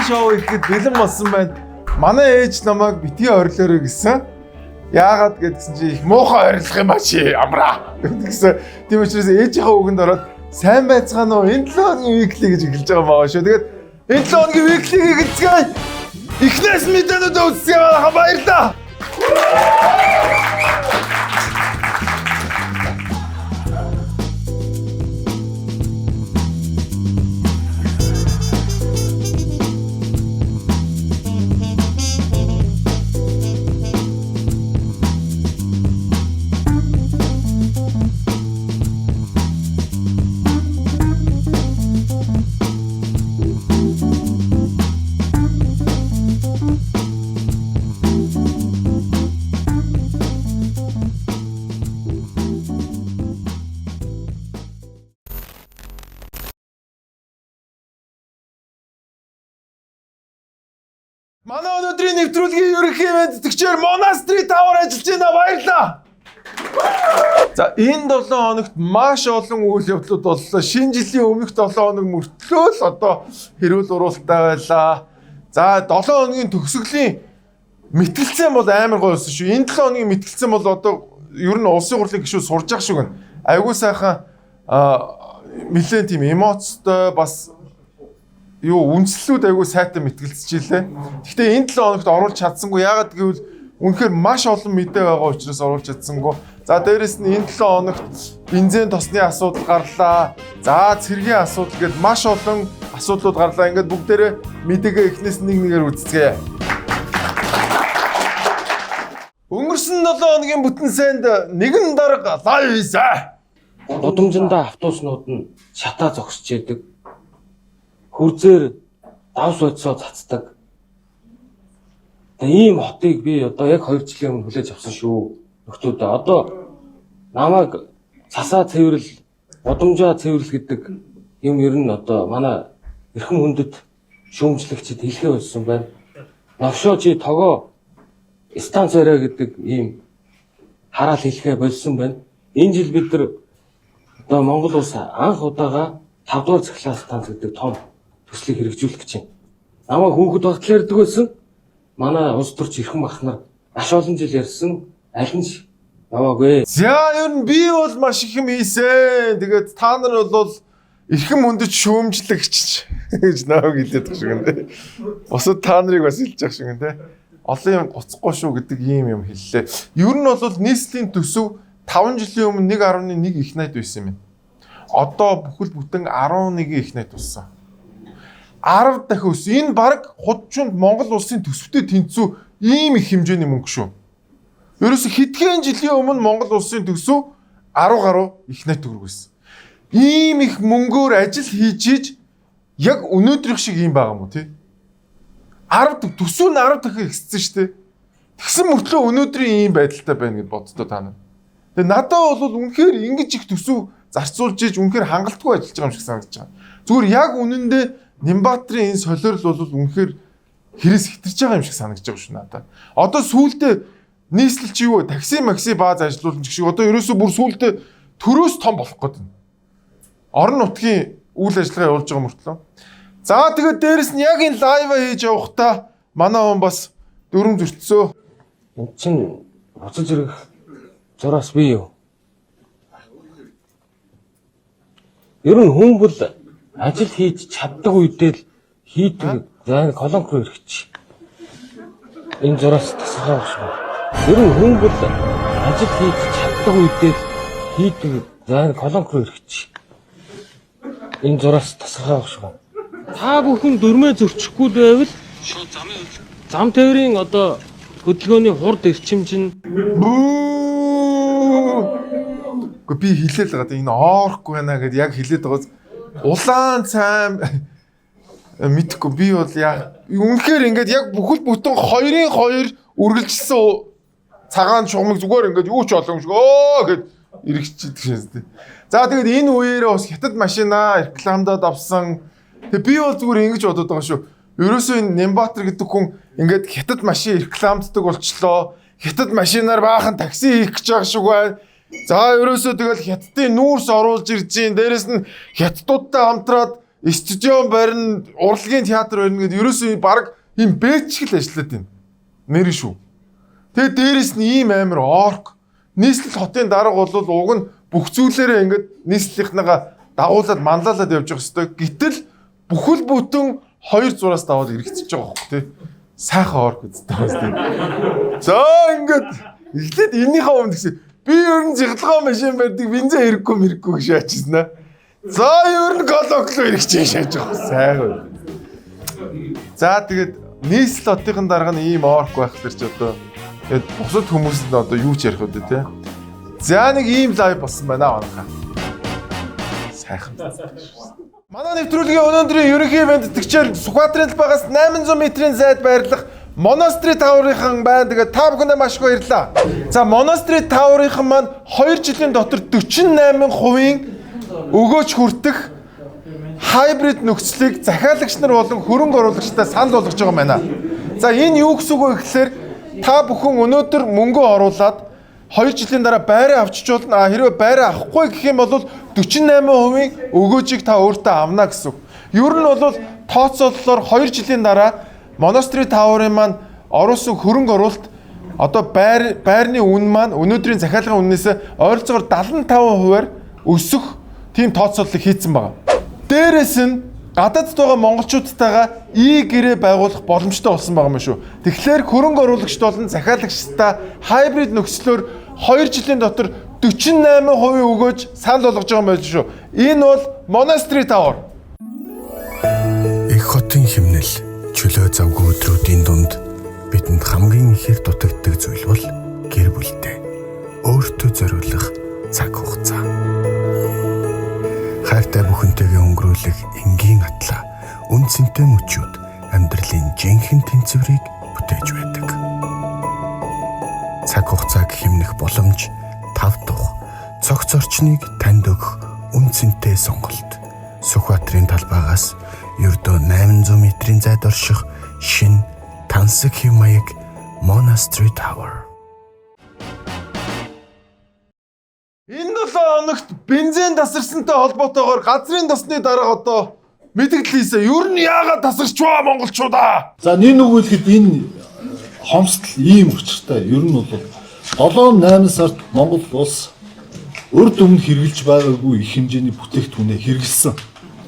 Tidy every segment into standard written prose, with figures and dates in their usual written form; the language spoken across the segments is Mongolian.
шоу ихэд бэлэн болсон байна. Манай ээж намайг битгий орилоорой гэсэн. Яагаад гэдгсэн чи их муухай орилох юм а чи амраа гэдгсэн. Тийм учраас ээжийнхээ үгэнд ороод сайн байцгаана уу? Энэ 7 хоногийн weekly гэж эхэлж байгаа юм аа шүү. Тэгээд энэ 7 хоногийн weekly-г эхэлцгээе. Эхнээс мэдээнүүд үзсэн манайхан баярлалаа. Манай өнөөдрийн нэвтрүүлгийн ерөнхий мэндтгэгчээр Monastery Tower ажиллаж байна. Баярлалаа. За энэ 7 хоногт маш олон үйл явдлууд боллоо. Шинэ жилийн өмнөх 7 хоног мөртлөө л одоо хэрүүл уруултай байлаа. За 7 хоногийн төгсгөлийн мэтгэлцэн бол амар гоё болсон шүү. Энэ 7 хоногийн мэтгэлцэн бол одоо ер нь улсын хурлын гишүүд сурж ах шиг байна. Айгуу сайхан нэлээд тийм эмоцтой бас юу үндслүүд айгүй сайтай мэтгэлцэж илээ. Гэхдээ энэ 7 хоногт оруулж чадсангүй. Яагаад гэвэл үнэхээр маш олон мэдээ байгаа учраас оруулж чадсангүй. За дээрэс нь энэ 7 хоногт бензин тосны асуудал гарлаа. За цэргийн асуудал гээд маш олон асуудлууд гарлаа. Ингээд бүгдээрээ мэдээгээ эхнээс нэг нэгээр үзцгээе. Өнгөрсөн 7 хоногийн бүтэн сайнд нэгэн дарга live хийсэн. Гудамжиндаа автобуснууд нь шатаа зогсож яадаг. Хүрзээр давс бодсоо цацдаг. Тэгээ ийм хотыг би одоо яг 2 жилийн өмнө хүлээж авсан шүү. Нөхдүүдээ одоо намайг цасаа цэвэрл, гудамжаа цэвэрлэл гэдэг юм ер нь одоо манай эрхэм хүндэт шүүмжлэгчид хэлхээ болсон байна. Новшоо чи тогоо станц бариа гэдэг ийм хараал хэлхээ болсон байна. Энэ жил бид нар одоо Монгол улс анх удаага 5 дугаар цахилгаан станц гэдэг том төслийг хэрэгжүүлэх гэж байна. Намайг хүүхэд багтлаа ярьдаг байсан. Манай улс төрч эрхэм ах нар маш олон жил ярьсан аль нь ч яваагүй. За ер нь би бол маш их юм хийсэн. Тэгээд та нар бол эрхэм хүндэт шүүмжлэгч гэж нааг хэлээд байгаа шиг юм те. Бусад та нарыг бас хэлж байгаа шиг юм те. Олон юм гоцохгүй шүү гэдэг ийм юм хэллээ. Ер нь бол нийслэлийн төсөв 5 жилийн өмнө 1.1 их найд байсан юм байна. Одоо бүхэл бүтэн 11 их найд болсон. 10 дахин өссөн. Энэ баг худчунд Монгол улсын төсөвтэй тэнцүү ийм их хэмжээний мөнгө шүү. Ерөөсө хэдхэн жилийн өмнө Монгол улсын төсөв 10 гаруй их найт төгрөг байсан. Ийм их мөнгөөр ажил хийж иж яг өнөөдрийнх шиг ийм байгаа юм уу тий? 10 төсөв нь 10 дахин ихссэн шүү дээ. Тэгсэн мөртлөө өнөөдрийн ийм байдалтай байна гэд боддоо та нар. Тэгээ надад бол үнэхээр ингэж их төсөв зарцуулж иж үнэхээр хангалтгүй ажиллаж байгаа юм шиг санагдаж байгаа. Зүгээр яг үнэндээ Нямбатрын энэ солиорл бол үнэхээр хэрэгс хэтэрч байгаа юм шиг санагдаж байгаа шүү надад. Одоо сүүлдээ нийслэл чи юу вэ? Такси макси бааз ажиллуулна гэх шиг одоо ерөөсөө бүр сүүлдээ төрөөс том болох гээд байна. Орон нутгийн үйл ажиллагаа явуулж байгаа мөртлөө. За тэгээд дээрэс нь яг энэ live хийж явахдаа манай хүн бас дүрм зөрчсөө. Энд чинь буцаж ирэх зураас би юу? Ер нь хүн бол ажил хийж чаддаг үедээ л хийдэг. За энэ колонк руу ирэх чи. Энэ зураас тасалгаа байх шүү. Ер нь хүн бол ажил хийж чаддаг үедээ л хийдэг. За энэ колонк руу ирэх чи. Энэ зураас тасалгаа байх шүү. Та бүхэн дөрмөө зөрчихгүй л байвал шууд зам тээврийн одоо хөдөлгөөний хурд эрчимж нь Бүү. Гэхдээ би хэлээд байгаа энэ оорохгүй байна гэд яг хэлээд байгаас улаан цайм мэдхгүй би бол яг үнэхээр ингээд яг бүхэл бүтэн хоёрын хоёр үргэлжилсэн цагаан шугамыг зүгээр ингээд юу ч олон юм шиг өө гэд эргэжчихдэг шээс тий. За тэгээд энэ үеэрээ бас хятад машина рекламдад авсан. Тэг би бол зүгээр ингэж бодод байгаа шүү. Ерөөсөө энэ Нямбатар гэдэг хүн ингээд хятад машин рекламддаг болчлоо. Хятад машинаар баахан такси хийх гэж байгаа шиг байна. За ерөөсөө тэгэл хятадын нүүрс оруулж ирж гин. Дээрэс нь хятадуудтай хамтраад Стадион барина, урлагийн театр барина гэдэг ерөөсөө баг ийм бэчгэл ажиллаад байна. Нэр шүү. Тэгээ дээрэс нь ийм амар орк. Нийслэл хотын дарга бол уг нь бүх зүйлээрээ ингээд нийслэлийнхнийгаа дагуулад манлайлаад явж явах хэвээр. Гэтэл бүхэл бүтэн хоёр зураас даваад эргэцэж байгаа хөөе тий. Сайхан орк үстэй бас тий. За ингээд эхлээд энэнийхээ өмнө гэсэн би ер нь жиглогоо машин барьдаг бензин хэрэггүй мэрэггүй гэж яачсан аа. За ер нь колокло хэрэгч шааж байгаа сайхан. За тэгээд нийслэл хотын дарга нь ийм орк байх төр чи одоо тэгээд бусад хүмүүст нь одоо юу ч ярих вэ те. За нэг ийм live болсон байна манайхаа. Сайхан. Манай нэвтрүүлгийн өнөөдрийн ерөнхий бэлтгэгчээр Сүхбаатарын талбайгаас 800 метрийн зайд байрлах Monastery Tower-ийн байна. Тэгээд та бүхэндээ маш их баярлалаа. За Monastery Tower-ийн маань 2 жилийн дотор 48% өгөөж хүртэх hybrid нөхцөлийг захиалагч нар болон хөрөнгө оруулагчдад санал болгож байгаа юм байна. За энэ юу гэсэн үг вэ гэхээр та бүхэн өнөөдөр мөнгө оруулаад 2 жилийн дараа байраа авчиж болно. А хэрвээ байраа авахгүй гэх юм бол 48% өгөөжийг та өөртөө авна гэсэн үг. Ер нь бол тооцооллоор 2 жилийн дараа Monastery Tower-ын маань оруулсан хөрөнгө оруулалт одоо байрны үн маань өнөөдрийн захиалгын үннээс ойролцоогоор 75%-аар өсөх тийм тооцооллыг хийцэн байгаа. Дээрээс нь гадаадд байгаа монголчуудтайгаа и-гэрээ байгуулах боломжтой болсон байгаа юм шүү. Тэгэхээр хөрөнгө оруулагчд болон захиалагчдаа hybrid нөхцлөөр 2 жилийн дотор 48% өгөөж санал болгож байгаа юм байна шүү. Энэ бол Monastery Tower. Их хотын химнэл чөлөө завгүй өдрүүдийн дунд бидэнд хамгийн ихээр дутагддаг зүйл бол гэр бүлтэй өөртөө зориулах цаг хугацаа. Хайртай бүхэнтэйгээ өнгөрүүлэх энгийн атлаа үн цэнтэй мөчүүд амьдралын жинхэнэ тэнцвэрийг бүтээж байдаг. Цаг хугацааг хэмнэх боломж тав тух цогц орчныг танд өгөх үн цэнтэй сонголт. Сүхбаатарын талбайгаас ердөө 800 метрийн зайд орших шинэ тансаг хэв маяг Monastery Tower. Энэ 7 хоногт бензин тасарсантай холбоотойгоор газрын тосны дарга одоо мэдгдэл хийсэн. Ер нь яагаад тасарчваа монголчуудаа? За нэг үг хэлэхэд энэ хомсдол ийм учиртай. Ер нь бол 7 8 сард Монгол улс урд өмнө хэрэгжилж байгаагүй их хэмжээний бүтээгдэхүүнээ хэрэглэсэн.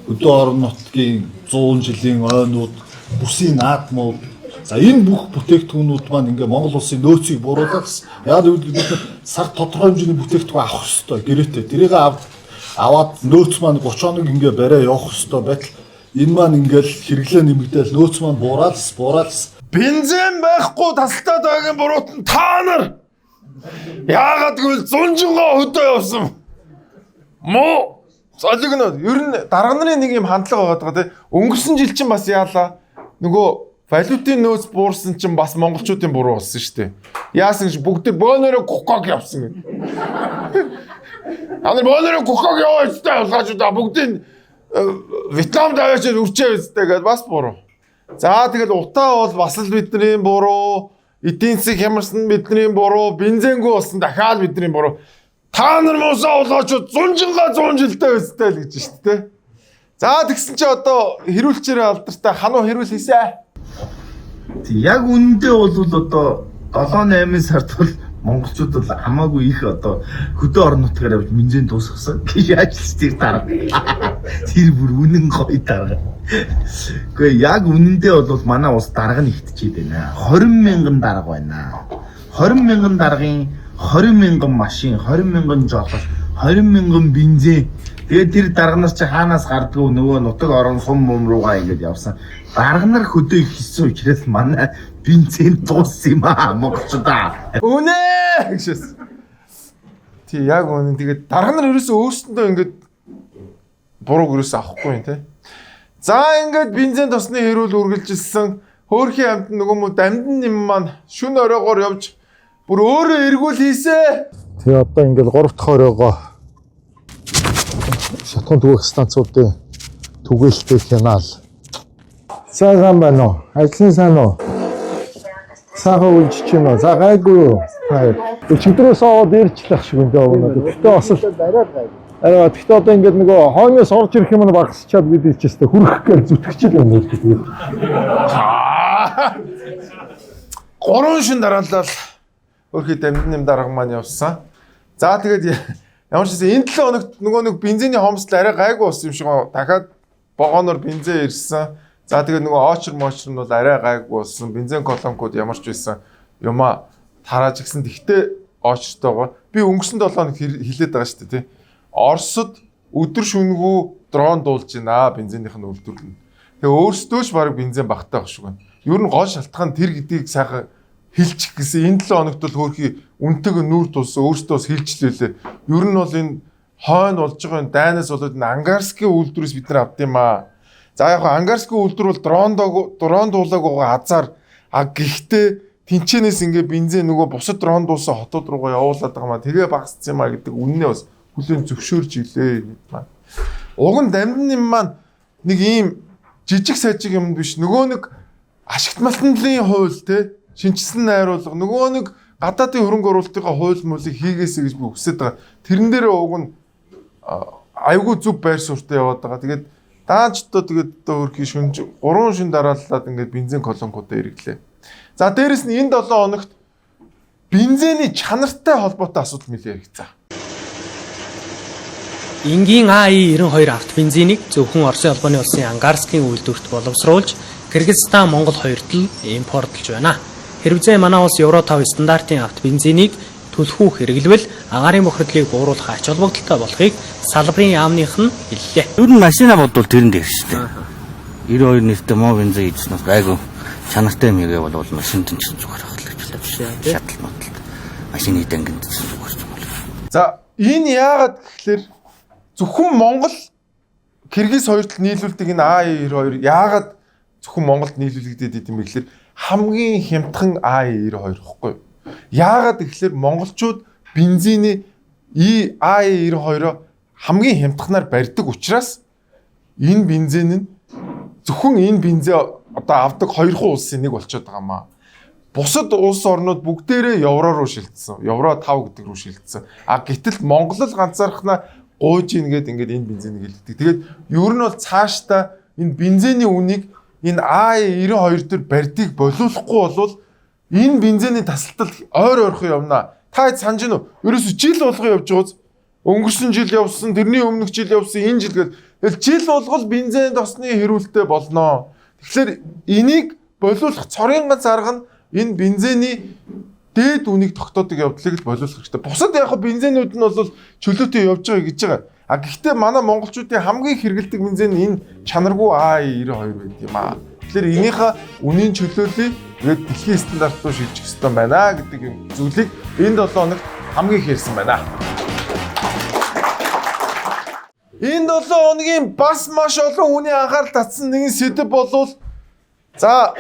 Хөдөө орон нутгийн 100 жилийн ойнууд, бүсийн наадмууд. За энэ бүх бүтээгдэхүүнүүд маань ингээ Монгол улсын нөөцийг буруулах гэсэн. Яг гэвэл бид нар сар тодорхой хэмжээний бүтээгдэхүүн авах ёстой гэрээтэй. Тэрийг аваад нөөц маань 30 хоног ингээ бариа явах ёстой байтал энэ маань ингээл хэрэглээ нэмэгдээл нөөц маань бууралс бууралс. Бензин байхгүй тасалтай дайгийн буруут нь та нар. Яагаад гэвэл зунжингоо хөдөө явсан. Муу солигноо. Ер нь дарга нарын нэг юм хандлага байгаа даа тий. Өнгөрсөн жил чинь бас яалаа. Нөгөө валютын нөөц буурсан чинь бас монголчуудын буруу болсон шүү дээ. Яасан гэж бүгд тэр бөөнөрөө кукаг явсан гэдэг. Та нар бөөнөрөө кукаг яваа өстэй улгаачудаа бүгдийг Вьетнамд аваачаад үрчээ өстэй гэдээ бас буруу. За тэгэл утаа бол бас л бидний буруу, эдийн засаг хямарсан бидний буруу, бензингүй болсон дахиад бидний буруу. Та нар муусаа улгаачууд зунжингаа 100 жилдээ өстэй л гэж шүү дээ. За тэгсэн чи одоо хэрүүлчээрээ алдартай хануу хэрүүл хийсэ. Яг үнэндээ бол одоо 7 8 сард бол монголчууд бол хамаагүй их одоо хөдөө орон нутгаар явж бензин дуусгасан. Яаж л тэр дарга. Тэр бүр үнэн гоё дарга. Үгүй яг үнэндээ бол манай улс дарга нь ихтчихэд байна. 20 мянган дарга байна. 20 мянган даргын 20 мянган машин, 20 мянган жолооч, 20 мянган бензин. Тэгээд тэр дарга нар чи хаанаас гардгуу нөгөө нутаг орон сум мум руугаа ингэж явсан. Дарга нар хөдөө их хийсэн учраас манай бензин дууссан юм аа монголчуудаа. Үнэ гэшээс. Тий яг үнэн. Тэгээд дарга нар ерөөсөө өөрсөндөө ингэж бурууг ерөөсөө авахгүй юм те. За ингээд бензин тосны хэрүүл үргэлжилсэн. Хөөрхийн амт нөгөө мө дамдын юм маань шүн оройгоор явж бүр өөрөө эргүүл хийсэ. Тэгээ одоо ингээл 3 дахь оройгоо шатхуун түгээх станцуудын түгээлтэй хянаал. Сайхан байна уу? Ажлын сайн уу? Сайхан үлжиж байна уу? За гайгүй юу? Хайр. Өчигдрөөс аваад ирчлэх шиг юм даа өнөөдөр. Гэтэ бас л Арай гэхдээ одоо ингээд нөгөө хойноос орж ирэх юм нь багасчаад бид ч өстө хүрэх гээл зүтгэж л юм л гэдэг. Гурван шин дараалал өөрхий дамжин нэм дарга маань явсан. За тэгээд ямар ч гэсэн энэ 7 хоногт нөгөө нэг бензиний хомсдол арай гайгүй болсон юм шиг байна. Дахиад вагоноор бензин ирсэн. За тэгээд нөгөө очр мочр нь бол арай гайгүй болсон. Бензин колонкууд ямар ч байсан юмаа тарааж гисэн. Тэгтээ очртойгоо би өнгөрсөн 7 хоногт хилээд байгаа шүү дээ тий. Оросд өдөр шөнөгүй дрон дуулж байна бензинийх нь үйлдвэрлэл нь. Тэгээ өөрсдөө ч баг бензин багтаа байх шиг байна. Ер нь гол шалтгаан тэр гэдгийг сайхан хэлчих гэсэн энэ 7 хоногт бол хөөрхий үнтэйг нүүр тулсан өөрсдөө бас хэлжлээлээ. Ер нь бол энэ хойно болж байгаа энэ дайнаас болоод энэ Ангарскийн үйлдвэрээс бид нар авд юм аа. За яг хаа Ангарскийн үйлдвэр бол дрон дуулааг байгаа азар а гэхдээ тэнчэнээс ингээ бензин нөгөө бусад дрон дуулсан хотууд руугаа явуулаад байгаа маа. Тэгээ багассан юм а гэдэг үннээ бас хүлээн зөвшөөрж илээ гэд маань. Уг нь дамдын юм маань нэг ийм жижиг сажиг юм биш. Нөгөө нэг ашигт малтанлын хууль те шинжилсэн найруулга нөгөө нэг гадаадын хөрөнгө оруулалтынхаа хууль муулийг хийгээсэй гэж би хүсэж байгаа. Тэрэн дээрээ уг нь айгүй зөв байр суурьтай яваад байгаа. Тэгээд даанч одоо тэгээд одоо хөрхий шүнж 3 шин дарааллаад ингээд бензин колонкуудаа эргэлээ. За дээрэс нь энэ 7 хоногт бензиний чанартай холбоотой асуудал нэлээд яригдсан. Энгийн АИ-92 автобензинийг зөвхөн Оросын холбооны улсын Ангарскийн үйлдвэрт боловсруулж Кыргызстан, Монгол хоёр тал импортлж байна. Хэрвээ манай улс Евро 5 стандартын автобензинийг түлхүү хэрэглэвэл агаарын бохирдлыг бууруулах ач холбогдолтой болохыг салбарын яамных нь хэллээ. Ер нь машина бодвол тэрэн дээр шүү дээ. 92 нэртэй муу бензин хийжсэн бас гайгүй чанартай юм хийгээ бол машинд нь ч зүгээр байх л гэж байна. Шатал мотлол. Машины дангинд ч зүгээр юм бол. За энэ яагаад гэхлээр зөвхөн Монгол Кыргыз хоёр тал нийлүүлдэг энэ АИ-92 яагаад зөвхөн Монголд нийлүүлэгдээд идэм бэ гэхлээр хамгийн хямдхан АИ-92 ихгүй. Яагаад гэхлээр монголчууд бензиний АИ-92-оо хамгийн хямдханаар барьдаг учраас энэ бензин нь зөвхөн энэ бензин одоо авдаг хоёрхан улсын нэг болчиход байгаа маа. Бусад улс орнууд бүгдээрээ евро руу шилжсэн. Евро 5 гэдэг рүү шилжсэн. А гэтэл Монгол л ганцаархнаа гуйж ийн гээд ингээд энэ бензинийг хэлдэг. Тэгээд ер нь бол цаашдаа энэ бензиний үнийг энэ АИ-92 дээр барьдгийг болиулахгүй болвол энэ бензиний тасалтал ойр ойрхон явна. Та санаж гинүү? Ерөөсө жил болго явж байгааз өнгөрсөн жил явсан, тэрний өмнөх жил явсан, энэ жил гээд тэгэл жил болгол бензин тосны хэрүүлтэй болноо. Тэгэхээр энийг болиулах цорын ганц арга нь энэ бензиний дээд үнийг тогтоодог явдлыг л болиулах хэрэгтэй. Бусад яг бензинүүд нь бол чөлөөтэй явж байгаа гэж байгаа. А гэхдээ манай монголчуудын хамгийн хэрэгэлдэг бензин энэ чанаргүй АИ-92 байд юм аа. Тэгэхээр энийхээ үнийн чөлөөлийг тэгээд дэлхийн стандарт руу шилжих ёстой байна гэдэг юм зүйлийг энэ 7 хоногт хамгийн их ярьсан байна. Энэ 7 хоногийн бас маш олон хүний анхаарал татсан нэгэн сэдэв болвол за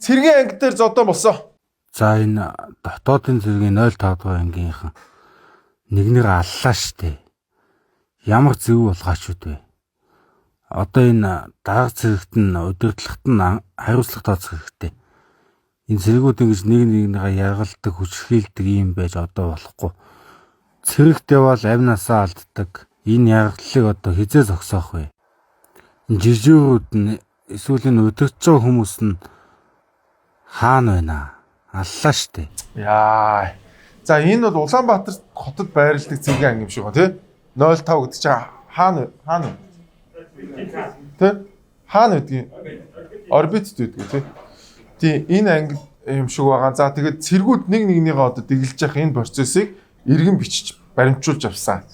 цэргийн анги дээр зодон болсон. За энэ дотоодын зэргийн 0.5 дугаар ангийнхан нэгнийгээ аллаа штэ. Ямар зөв болгоочуд вэ? Одоо энэ дарга зэрэгт нь удирдлагт нь хариуцлага тооцох хэрэгтэй. Энэ зэргүүд ингэж нэг нэгнийгээ яргалдаг, хүчрхийлдэг юм байж одоо болохгүй. Цэрэгт явбал амь насаа алддаг. Энэ яргаллыг одоо хизээ зогсоох вэ? Энэ жижигүүд нь эсвэл энэ удирдах байгаа хүмүүс нь хаана байна? Аллаа штэ. Яа. За энэ бол Улаанбаатар хотод байрладаг цэргийн анги юм шиг байна тий. 05 гэдэг чинь хаана хаана вэ? Тэ? Хаана байдгийг? Орбитд байдгийг тий. Тий энэ анги юм шиг байгаа. За тэгээд цэргүүд нэг нэгнийгээ одоо дэглэж явах энэ процессыг эргэн бичиж баримтжуулж авсан.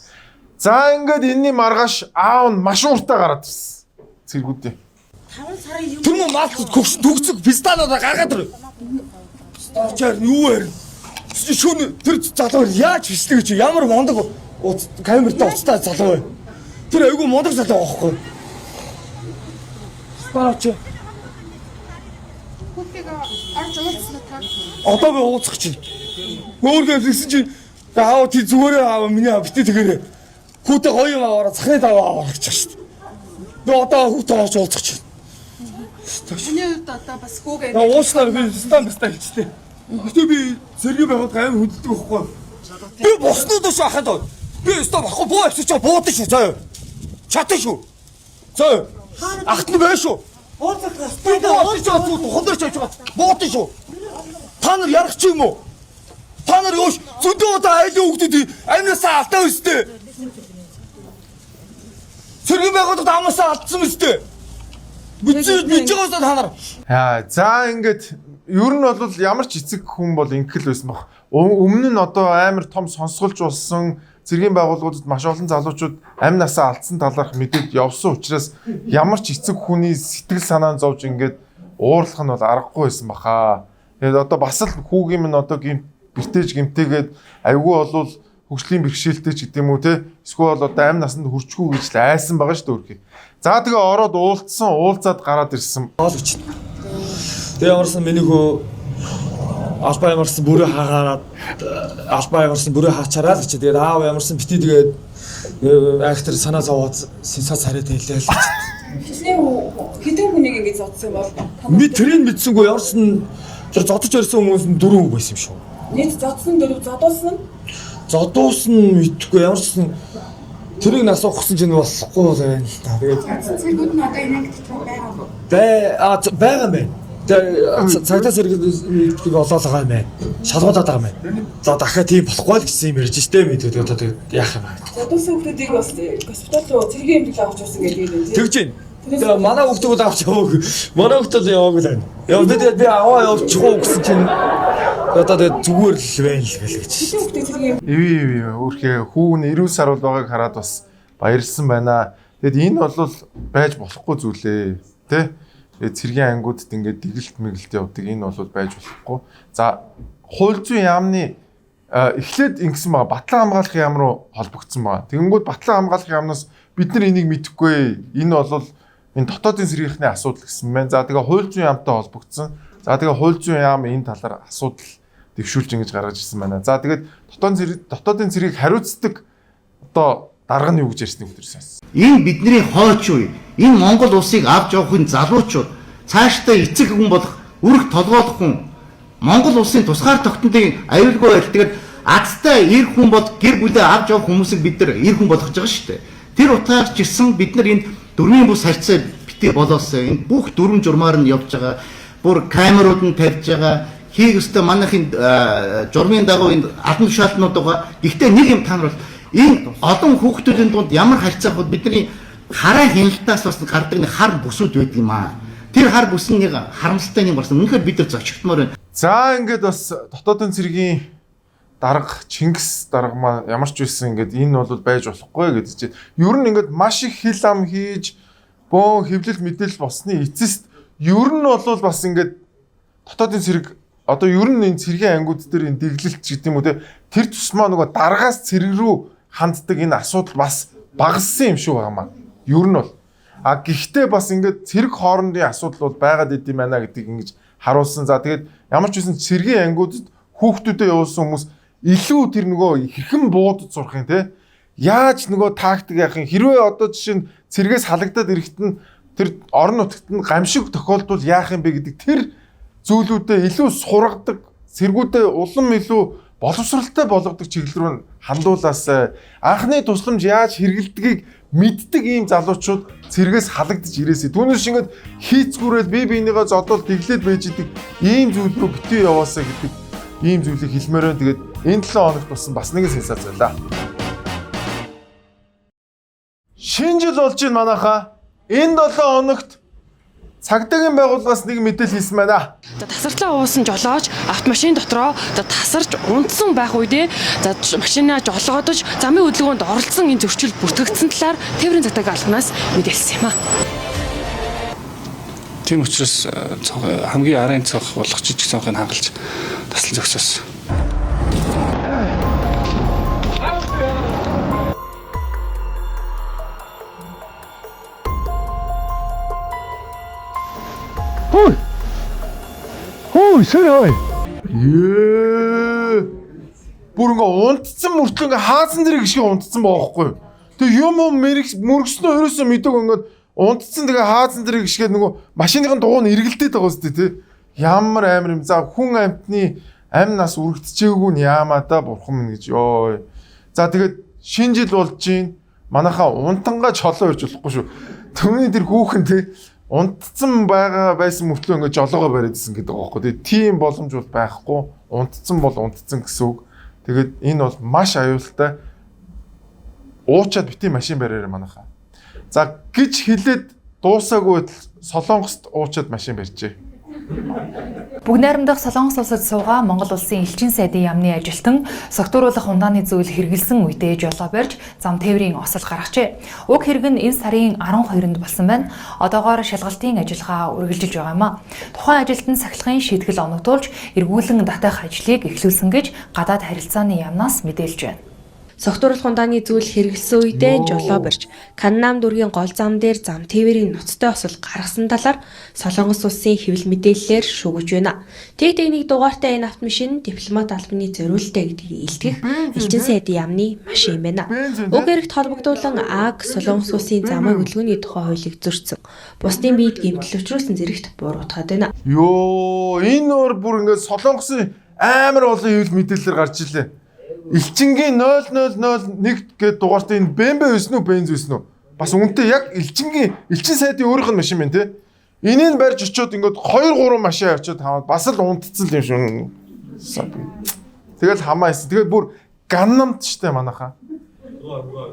За ингээд энэний маргааш аав нь маш ууртай гараад ирсэн. Цэргүүдийн. Тэр мөн маалт хөгш төгцөг пистануудаа гаргаад ир. Чаар юу ярь? Шүн тэр залуу яаж хийслээ гэж ямар мундаг камертай уцтай залуу вэ? Тэр айгүй мундаг залуу байхгүй. Спаач. Хүүхдийг орж уулзсан уу та? Одоо би уулзах чинь. Өөр гэсэн чинь аав тий зүгээрээ аав миний аав битээ тэгээрээ. Хүүтэй гоё юм аваараа цахны даваа аваараа гэж шүү дээ. Би одоо хүүтэй орж уулзах чинь. Таны хувьд одоо бас хүүгээ Уучлаарай би стан баста хэлчихлээ. Гэтэ би зэрэг байхад амар хөдөлдөг байхгүй. Би босноо дөш ахад. Би өстө болохгүй буу авчиж чаа буудсан шүү заяа. Чадсан шүү. Заяа. Ахт нь байна шүү. Би буу авчиж чаа зүг хондрч авч байгаа. Буудсан шүү. Та нар ярах чи юм уу? Та нар ёош зөндөө удаа айлын хүүхдүүд амнасаа алдаа өстэй. Цэргийн байгууллагад амнасаа алдсан өстэй. Мэдсэн мэдж байгаасаа та нар. Аа за ингээд ер нь бол ямар ч эцэг хүн бол ингэх л байсан баг. Өмнө нь одоо амар том сонсголж болсон цэргийн байгууллагуудад маш олон залуучууд амь насаа алдсан талаарх мэдээд явсан учраас ямар ч эцэг хүний сэтгэл санаа зовж ингээд уурлах нь бол аргагүй байсан баха. Тэгээд одоо бас л хүүгийн минь одоо гэртэж гимтэйгээд айгүй болвол хөгжлийн бэрхшээлтэй ч гэдэм үү те эсвэл одоо амь насанд хүрчгүй гэж л айсан байгаа шүү дээ өрхий. За тэгээ ороод уулзсан, уулзаад гараад ирсэн. Тэгээ ямарсан миний хөө албаа ямарсан бүрээ хаагаараад албаа ямарсан бүрээ хаачаараа л гэж. Тэгээд аав ямарсан бити тэгээд айхтар санаа зовоод сенсац хараад хэлээ л гэж. Хичнээн хэдэн хүнийг ингэж зодсон юм бол Би тэрийг мэдсэнгүй ямарсан тэр зодож ирсэн хүмүүс нь 4 хүн байсан юм шүү. Нийт зодсон 4 зодуулсан нь Зодуулсан мэдхгүй ямарсан тэрийг асуух гэсэн чинь болохгүй байна л та. Тэгээд цэргүүд нь одоо энэ ангид байгаа юм уу? Байгаа юм байна. Тэгээ цагдаа цэргийг олоод байгаа юм байна. Шалгуулад байгаа юм байна. За дахиад тийм болохгүй л гэсэн юм ярьж штэ мэдээ. Тэгээд одоо яах юм бэ? Зодуулсан хүүхдүүдийг бас госпитал руу цэргийн эмнэлэг авч явсан гэдэг юм тийм. Тэгж байна. Тэгээ манай хүүхдүүд бол авч яваагүй. Манай хүүхдүүд бол яваагүй л байна. Яа би аваа явуучих уу гэсэн чинь одоо тэгээ зүгээр л байна л гэл гэж. Хэдэн хүүхдийг цэргийн Эви эви өөрхөө хүүн эрүүл саруул байгааг хараад бас баярлсан байна. Тэгэд энэ бол байж болохгүй зүйлээ тэ. Тэгээд цэргийн ангиудад ингээд дэгэлт мэгэлт явдаг. Энэ бол байж болохгүй. За хууль зүйн яамны эхлээд ингэсэн байгаа. Батлан хамгаалах яам руу холбогдсон байгаа. Тэгэнгүүт батлан хамгаалах яамнаас бид нар энийг мэдэхгүй. Энэ бол энэ дотоодын сэргийнхний асуудал гэсэн байна. За тэгээ хууль зүйн яамтай холбогдсон. За тэгээ хууль зүйн яам энэ талаар асуудал дэвшүүлж ингэж гаргаж ирсэн байна. За тэгээд дотоодын цэргийг хариуцдаг одоо дарга нь юу гэж ярьсныг өдөр сонс. Энэ бидний хойч үе, энэ Монгол улсыг авч явах энэ залуучууд цаашдаа эцэг хүн болох, үрэх толгойлох хүн, Монгол улсын тусгаар тогтнолын аюулгүй байдал тэгээд азтай эр хүн бол гэр бүлээ авч явах хүмүүсийг бид нар эр хүн болгож байгаа шүү дээ. Тэр утгаар ч гэсэн бид нар энэ дөрвийн бус харьцаа битгий болоосоо энэ бүх дүрм журмаар нь явж байгаа. Бүр камерууд нь тавьж байгаа. Хийх ёстой манайхын журмын дагуу энэ албан тушаалтнууд байгаа. Гэхдээ нэг юм та нар бол энэ олон хүүхдүүдийн дунд ямар харьцаах вэ? Бидний хараа хяналтаас бас гардаг нэг хар бүсүүд байдаг юм аа. Тэр хар бүс нь нэг харамсалтай юм болсон. Үнэхээр бид нар зочигдмоор байна. За ингээд бас дотоодын цэргийн дарга Чингис дарга маа ямар ч байсан ингээд энэ бол байж болохгүй гэдэг чинь ер нь ингээд маш их хил ам хийж бөөн хэвлэл мэдээлэл болсны эцэст ер нь бол бас ингээд дотоодын цэрэг одоо ер нь энэ цэргийн ангиуд дээр энэ дэглэлт гэдэг юм уу те тэр тусмаа нөгөө даргаас цэрэг рүү ханддаг энэ асуудал бас багассан юм шиг байгаа маа. Ер нь бол а гэхдээ бас ингээд цэрэг хоорондын асуудал бол байгаад идэм байна гэдгийг ингэж харуулсан. За тэгээд ямар ч байсан цэргийн ангиудад хүүхдүүдэд явуулсан хүмүүс илүү тэр нөгөө хэрхэн буудаж сурах юм те яаж нөгөө тактик яах юм хэрвээ одоо жишээ нь цэргээс халагдаад ирэхэд нь тэр орон нутагт нь гамшиг тохиолдвол яах юм бэ гэдэг тэр зүйлүүдээ илүү сургадаг цэргүүдээ улам илүү боловсралтай болгодог чиглэл рүү хандуулаасай. Анхны тусламж яаж хэрэгэлдгийг мэддэг ийм залуучууд цэргээс халагдаж ирээсэй. Түүнээс шингээд хийцгүүрэл бие биенийгээ зодол тэглээд байж идэг ийм зүйл рүү битгий яваасай гэдэг ийм зүйлийг хэлмээр байна. Тэгээд энэ 7 хоногт болсон бас нэгэн сенсац байлаа. Шинэ жил болж байна манайхаа. Энэ 7 хоногт цагдаагийн байгууллагаас нэг мэдээлэл хийсэн байна. За тасартлаа уусан жолооч автомашин дотроо за тасарч унтсан байх үедээ за машинаа жолоодож замын хөдөлгөөнд оролцсон энэ зөрчил бүртгэгдсэн талаар тээврийн цагдаагийн албанаас мэдээлсэн юм а. Тийм учраас хамгийн арын цонх болох жижиг цонхыг хангалж таслан зогсоосон. Хөөе. Хөөе, сэр хөөе. Ее. Бүр ингээ унтцсан мөртлөө ингээ хаасан зэрэг шиг унтцсан байгаа байхгүй юу? Тэгээ юм юм мөргснөө ерөөсөө мэдээг ингээд унтцсан тэгээ хаасан зэрэг гიშгээд нөгөө машиныхын дугуй нь эргэлдээд байгаа үстэй тий. Ямар амар юм. За хүн амтны амь нас үргэлжчээгүй нь яамаа да бурхан минь гэж ёо. За тэгээд Шинэ жил болж гин. Манайхаа унтангаа жолоо барьж болохгүй шүү. Төмний тэр хүүхэн те унтцсан байгаа байсан мөртлөө ингээд жолоогоо бариад исэн гэдэг байгаа байхгүй. Тэгээ тийм боломж бол байхгүй. Унтцсан бол унтцсан гэсэн үг. Тэгээд энэ бол маш аюултай. Уучаад бити машин бариараа манайхаа. За гэж хэлээд дуусаагүй байтал Солонгост уучаад машин барьжээ. Бүгд найрамдах Солонгос улсад суугаа Монгол улсын элчин сайдын яамны ажилтан согтууруулах ундааны зүйл хэрэгэлсэн үедээ жолоо барьж зам тээврийн осол гаргажээ. Уг хэрэг нь энэ сарын 12-нд болсон байна. Одоогоор шалгалтын ажиллагаа үргэлжилж байгаа юм а. Тухайн ажилтан сахилгын шийтгэл оногдуулж эргүүлэн татах ажлыг эхлүүлсэн гэж гадаад харилцааны яамнаас мэдээлж байна. Согтууруулах ундааны зүйл хэрэгэлсэн үедээ жолоо барьж Каннам дүүргийн гол зам дээр зам тээврийн ноцтой осол гаргасан талаар Солонгос улсын хэвлэл мэдээллээр шүүгэж байна. Тэг нэг дугаартай энэ автомашин дипломат албаны зориулттай гэдгийг илтгэх элчин сайдын яамны машин байна. Уг хэрэгт холбогдуулан АГ Солонгос улсын замын хөдөлгөөний тухай хуулийг зөрчсөн. Бусдын биед гэмтэл учруулсан зэрэгт буруутгаад байна. Йоо, энэ өөр бүр ингээд Солонгосын амар олон хэвлэл мэдээлэлээр гарч илээ. Элчингийн 0001 гэдэг дугаартай энэ BMW байсан уу, Benz байсан уу? Бас үнэтэй яг элчингийн элчин сайдын өөрийнх нь машин байна те. Энийг барьж очиод ингээд 2 3 машин авчиад хамаад бас л унтцсан юм шиг. Тэгэл хамаа исэн. Тэгээд бүр ганнамт штэ манайхаа.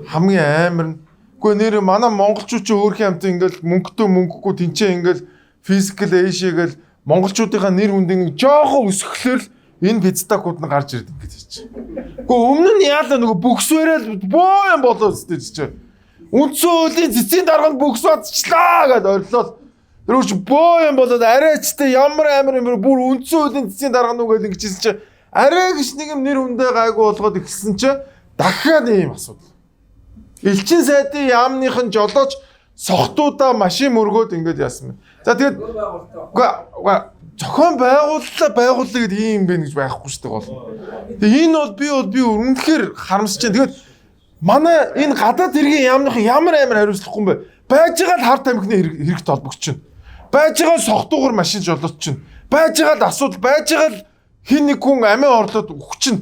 Хамгийн амар нь. Үгүй нэр манай монголчууд чи өөрхийн амт ингээд мөнгөтэй мөнгөгүй тэнцээ ингээд physical Asia гэл монголчуудынхаа нэр хүндийг нэг жоохон өсгөхлөөр л энэ пиццакууд нь гарч ирдэг гэж чи. Гэхдээ өмнө нь яалаа нөгөө бөкс бариад боо юм болоо үстэй чи. Үндсэн хуулийн цэцгийн дарга нь бөкс бацчлаа гэд орилол. Тэр үуч боо юм болоод арайчтай ямар амар юм бүр үндсэн хуулийн цэцгийн дарга нүг гэл ингэжсэн чи арай гэж нэг юм нэр хүндээ гайгүй болгоод эхэлсэн чи дахиад ийм асуудал. Элчин сайдын яамных нь жолооч сохтуудаа машин мөргөөд ингэж яасан бэ. За тэгээд үгүй зохион байгууллаа гэдэг ийм юм бэ гэж байхгүй шүү дээ гол. Тэгээ энэ бол би үнэхээр харамсаж байна. Тэгээд манай энэ гадаад хэргийн яамных ямар амар хариуцлахгүй юм бэ? Байж байгаа л хар тамхины хэрэгт холбогдож байна. Байж байгаа л сохтуугар машин жолооч чинь. Байж байгаа л асуудал, байж байгаа л хин нэг хүн амиа орлоод үхчихнэ.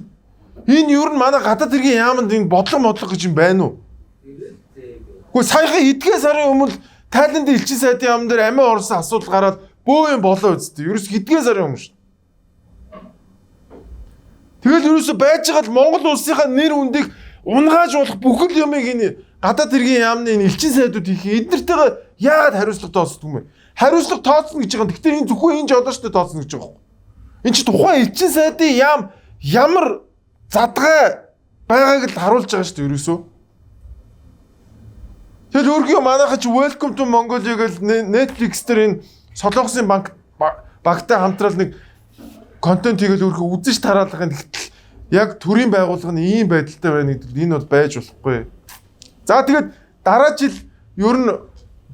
Энэ ер нь манай гадаад хэргийн яаманд энэ бодлого гэж юм байна уу? Гэхдээ саяхан эдгээр сарын өмнө Тайландын элчин сайдын яам дээр амиа орлсон асуудал гараад бөө юм болоо үсттэй. Ерөөс хэдгээр сарын өмнө шүү. Тэгэл ерөөсө байж байгаа л Монгол улсынхаа нэр хүндийг унгааж болох бүхэл юмыг энэ гадаад хэргийн яамны энэ элчин сайдууд хийх эднэртэйгээ яагаад хариуцлага тооцдог юм бэ? Хариуцлага тооцно гэж байгаа юм. Гэхдээ энэ зөвхөн энэ жолоочтой тооцно гэж байгаа юм. Энэ чи тухайн элчин сайдын яам ямар задгай байгааг л харуулж байгаа шүү дээ ерөөсөө. Тэгэл өөрхий манайха чи Welcome to Mongolia гэл Netflix дээр энэ Солонгосын банк багтай хамтрал нэг контент хийгээл өөрхий үзэж тараалгын гэтэл яг төрийн байгууллага нь ийм байдалтай байна гэдэг энэ бол байж болохгүй. За тэгээд дараа жил ер нь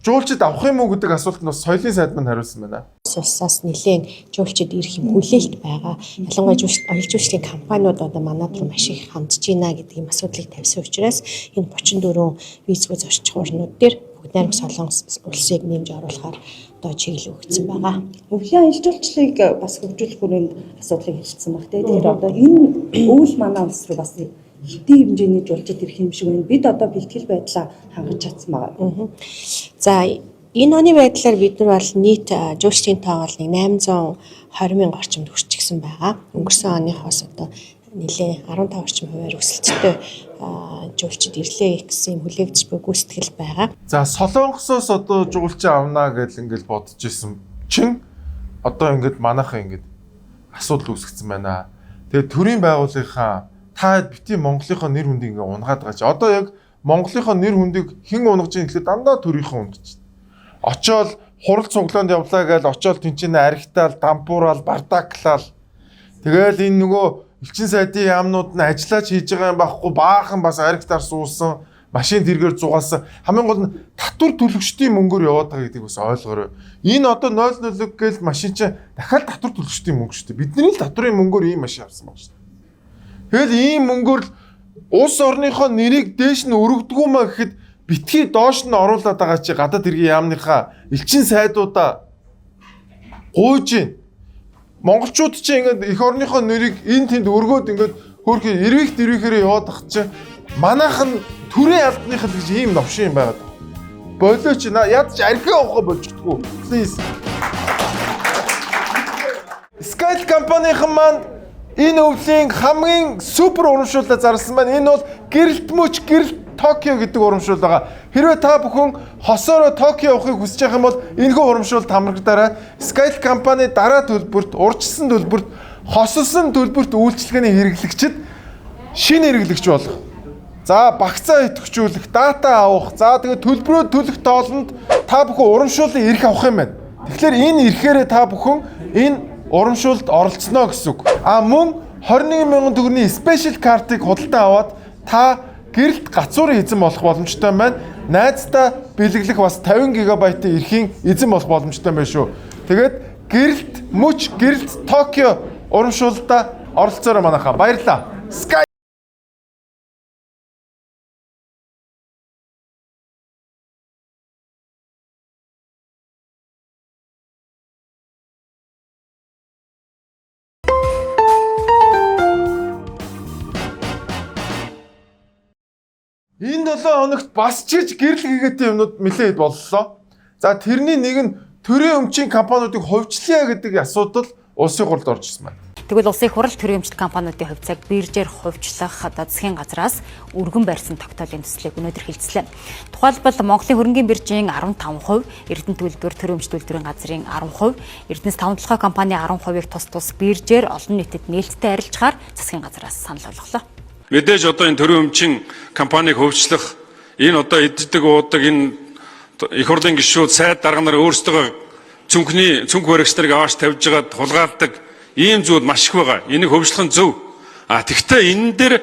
жуулчид авах юм уу гэдэг асуултанд бас соёлын сайд мань хариулсан байна. Улсаас нэлээд жуулчид ирэх юм хүлээлт байгаа. Ялангуяа аялал жуулчлалын компаниуд одоо манад руу маш их хандж байна гэдэг юм асуудлыг тавьсан учраас энэ 34 визгүй зорчих орнууд дээр бүгд найрамд Солонгос улсыг нэмж оруулахаар одоо чиглэл өгсөн байгаа. Өвлийн аялал жуулчлалыг бас хөгжүүлэх хүрээнд асуудлыг хэлсэн баг тий. Тэгэхээр одоо энэ өвөл манай улс руу бас хэдийн хэмжээний жуулчид ирэх юм шиг байна. Бид одоо бэлтгэл байдлаа хангаж чадсан байгаа. За энэ оны байдлаар бид нар бол нийт жуулчдын тоо бол нэг 820 мянга орчимд хүрчихсэн байгаа. Өнгөрсөн оныхоос одоо нэлээ 15 орчим хувиар өсөлттэй жуулчид ирлээ гэсэн юм хүлээгдэж буй гүйцэтгэл байгаа. За Солонгосоос одоо жуулчин авнаа гэж ингээл бодож исэн чин одоо ингээд манайхаа ингээд асуудал үүсгэсэн байна. Тэгээд төрийн байгууллагынхаа та бити Монголынхоо нэр хүндийг ингээ унгаад байгаа чи. Одоо яг Монголынхоо нэр хүндийг хэн унгаж ийн гэхлээр дандаа төрийнхөө унгаж. Очоол хурал цуглаанд явлаа гээл очоол тэнцэнэ архитаал, дампуураал, бардаклаал. Тэгэл энэ нөгөө элчин сайдын яамнууд нь ажиллаж хийж байгаа юм байхгүй баахан бас архитаар суусан, машин тэргээр зугаалсан. Хамгийн гол нь татвар төлөгчдийн мөнгөөр яваад байгаа гэдгийг бас ойлгоорой. Энэ одоо 001 гээл машин чинь дахиад татвар төлөгчдийн мөнгө шүү дээ. Бидний л татварын мөнгөөр ийм машин авсан байгаа шүү дээ. Тэгэл ийм мөнгөөр л улс орныхоо нэрийг дээш нь өргөдгүү маа гэхэд битгий доош нь оруулаад байгаа чи гадаад хэргийн яамныхаа элчин сайдуудаа гуйж гин. Монголчууд чи ингээд эх орныхоо нэрийг энэ тэнд өргөөд ингээд хөөрхий эрвих дэрвихээрээ яваад ах чи Манайхан төрийн албаных л гэж ийм новшин юм байгаад. Болооч ядч архи авахаа болчихдгоо. Please. Skytel компанийн маань энэ өвлийн хамгийн супер урамшууллаа зарласан байна. Энэ бол гэрэлт мөч гэрэлт Токио гэдэг урамшуул байгаа. Хэрвээ та бүхэн хосоороо Токио явахыг хүсэж байх юм бол энэхүү урамшуулалд хамрагдаарай. Skytel компани дараа төлбөрт, урьдчилсан төлбөрт, хосолсон төлбөрт үйлчилгээний хэрэглэгчид шинэ хэрэглэгч болох. За багцаа идэвхжүүлэх, дата авах, за тэгээд төлбөрөө төлөх тоолонд та бүхэн урамшууллын эрх авах юм байна. Тэгэхээр энэ эрхээрээ та бүхэн энэ урамшуулалд оролцоно гэсэн үг. А мөн 21 мянган төгрөгийн special картыг худалдан аваад та гэрэлт гацуурын эзэн болох боломжтой байна. Найздаа бэлэглэх бас 50 гигабайтын эрхийн эзэн болох боломжтой байна шүү. Тэгээд гэрэлт мөч гэрэлт Токио урамшуулалдаа оролцоорой манайхаа. Баярлалаа. Sky Энэ 7 хоногт бас ч гэж гэрэл гэгээтэй юмнууд нэлээд боллоо. За тэрний нэг нь төрийн өмчийн компаниудыг хувьчлая гэдэг асуудал улсын хурлд орж ирсэн байна. Тэгвэл улсын хурал төрийн өмчт компаниудын хувьцааг биржээр хувьчлах одоо засгийн газраас өргөн барьсан тогтоолын төслийг өнөөдөр хэлцлээ. Тухайлбал Монголын хөрөнгийн биржийн 15%, Эрдэнэ төлбөр төрийн өмчт үйлдвэрийн газрын 10%, Эрдэнэс 5 толгой компани 10%-ийг тус тус биржээр олон нийтэд нээлттэй арилжахаар засгийн газраас санал болголоо. Мэдээж одоо энэ төрийн өмчийн компанийг хөвчлөх энэ одоо иддэг уудаг энэ их хурлын гишүүд сайд дарга нар өөрсдөө цүнхний цүнх баригч нарыг аваач тавьж байгаад хулгайлдаг ийм зүйл маш их байгаа. Энийг хөвчлөх нь зөв. А тэгвэл энэ дээр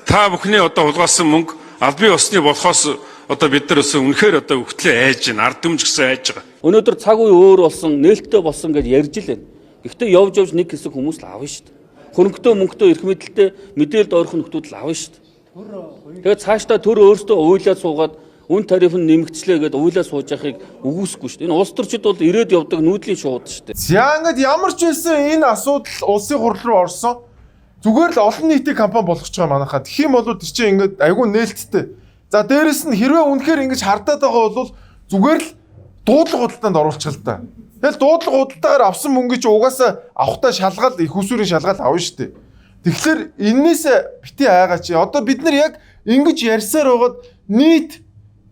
та бүхний одоо хулгайлсан мөнгө албан ёсны болохоос одоо бид нар өсөн үнэхээр одоо өгтлээ айж байна. Ард түмж гэсэн айж байгаа. Өнөөдөр цаг үе өөр болсон, нээлттэй болсон гэж ярьж л байна. Гэхдээ явж явж нэг хэсэг хүмүүс л авна шүү дээ. Хөрөнгөтэй мөнгөтэй эрх мэдэлтэй мэдээлэлд ойрхон нөхдүүд л авна шүү дээ. Тэгээд цаашдаа төр өөрсдөө уйлаад суугаад үн тариф нь нэмэгчлээ гэдээ уйлаад сууж яхахыг үгүйсэхгүй шүү дээ. Энэ улс төрчид бол ирээд явдаг нүүдлийн шууд шүү дээ. За ингээд ямар ч байсан энэ асуудал улсын хурал руу орсон. Зүгээр л олон нийтийн компани болгож байгаа манайхаа. Тэгэх юм бол тэр чинь ингээд айгүй нээлттэй. За дээрэс нь хэрвээ үнэхээр ингэж хардаад байгаа бол зүгээр л дуудлага худалдаанд оруулчих л та. Тэгэл дуудлага худалдаагаар авсан мөнгө чи угаасаа авахтаа шалгаал их усүрийн шалгаал авна шүү дээ. Тэгэхээр эннээс бити айгаа чи. Одоо бид нар яг ингэж ярьсаар байгаад нийт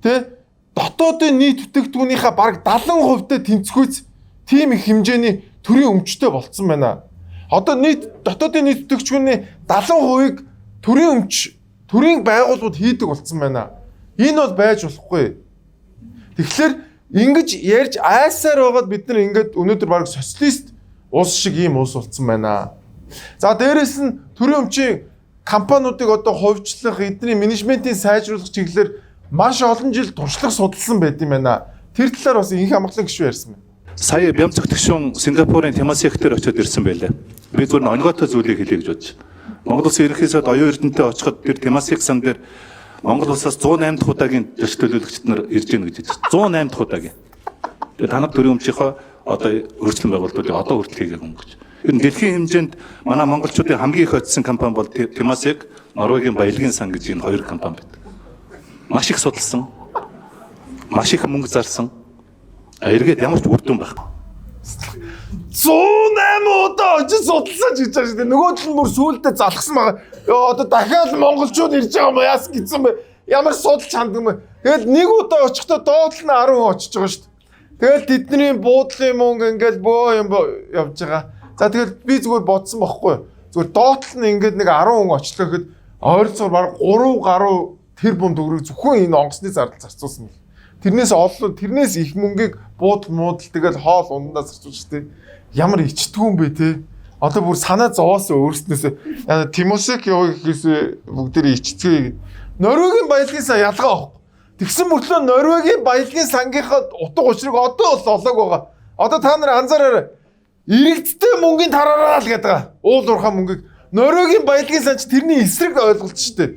тэ дотоодын нийт бүтээгдэхүүнийхээ бараг 70% тэнцвүүц тийм их хэмжээний төрийн өмчтэй болцсон байна. Одоо нийт дотоодын нийт бүтээгдэхүүний 70%-ийг төрийн өмч, төрийн байгууллагууд хийдэг болцсон байна. Энэ бол байж болохгүй. Тэгэхээр ингэж ярьж айсаар байгаад бид нар ингээд өнөөдөр бараг социалист улс шиг ийм улс болцсон байна. За дээрэс нь төрийн өмчийн компаниудыг одоо хувьчлах, эдний менежментийн сайжруулах чиглэлээр маш олон жил туршлага судалсан байт юм байна. Тэр талаар бас инх амгалан гишүүн ярьсан байна. Сая Бямцогтгшүүн Сингапурын Темасек дээр очиод ирсэн байлаа. Би зүгээр нь онгойтой зүйлийг хэлье гэж бодож. Монгол улсын ерөнхий сайд оюун эрдэнэтэй очиход тэр Темасек сан дээр Монгол улсаас 108 дахь удаагийн зөрчил төлөөлөгчд нар ирж гэнэ гэж хэлсэн. 108 дахь удаагийн. Тэгээ танад төрийн өмчийнхөө одоо өөрчлөн байгуулалтуудыг одоо хүртэл хийгээгүй юм гэж. Ер нь дэлхийн хэмжээнд манай монголчуудын хамгийн их очсон компани бол Темасек, Норвегийн баялагын сан гэж энэ хоёр компани байдаг. Маш их судалсан. Маш их мөнгө зарсан. Эргээд ямар ч үр дүн байхгүй. 108 удаа очиж судалсан ч гэж байгаа шүү дээ. Нөгөө тал нь бүр сүүлдээ залхсан байгаа. Йоо одоо дахиад монголчууд ирж байгаа юм яас гэсэн бэ? Ямар судалж ханддаг юм бэ? Тэгэл нэг удаа очихдоо доод нь 10 хүн очиж байгаа шүү дээ. Тэгэл тэдний буудлын мөнгө ингээл бөө юм явж байгаа. За тэгэл би зүгээр бодсон бохгүй. Зүгээр доод нь ингээд нэг 10 хүн очлоо гэхэд ойролцоогоор бараг 3 гаруй тэр бум төгрөг зөвхөн энэ онгоцны зардал зарцуулсан мэл. Тэрнээс олон тэрнээс их мөнгийг буудал муудал тэгэл хоол ундаа зарцуулж тээ. Ямар ичдэггүй юм бэ те. Одоо бүр санаа зовоос өөрснөөс Тимосек яваа гэхээс бүгдээрээ ичцгээе гэд. Норвегийн баялагын сан ялгаа авахгүй. Тэгсэн мөртлөө Норвегийн баялагын сангийнхаа утга учирыг одоо бол олоог байгаа. Одоо та нар анзаараарай. Иргэдтэй мөнгөний тараараа л гэдэг байгаа. Уул уурхай мөнгийг Норвегийн баялагын сан ч тэрний эсрэг ойлголт шүү дээ.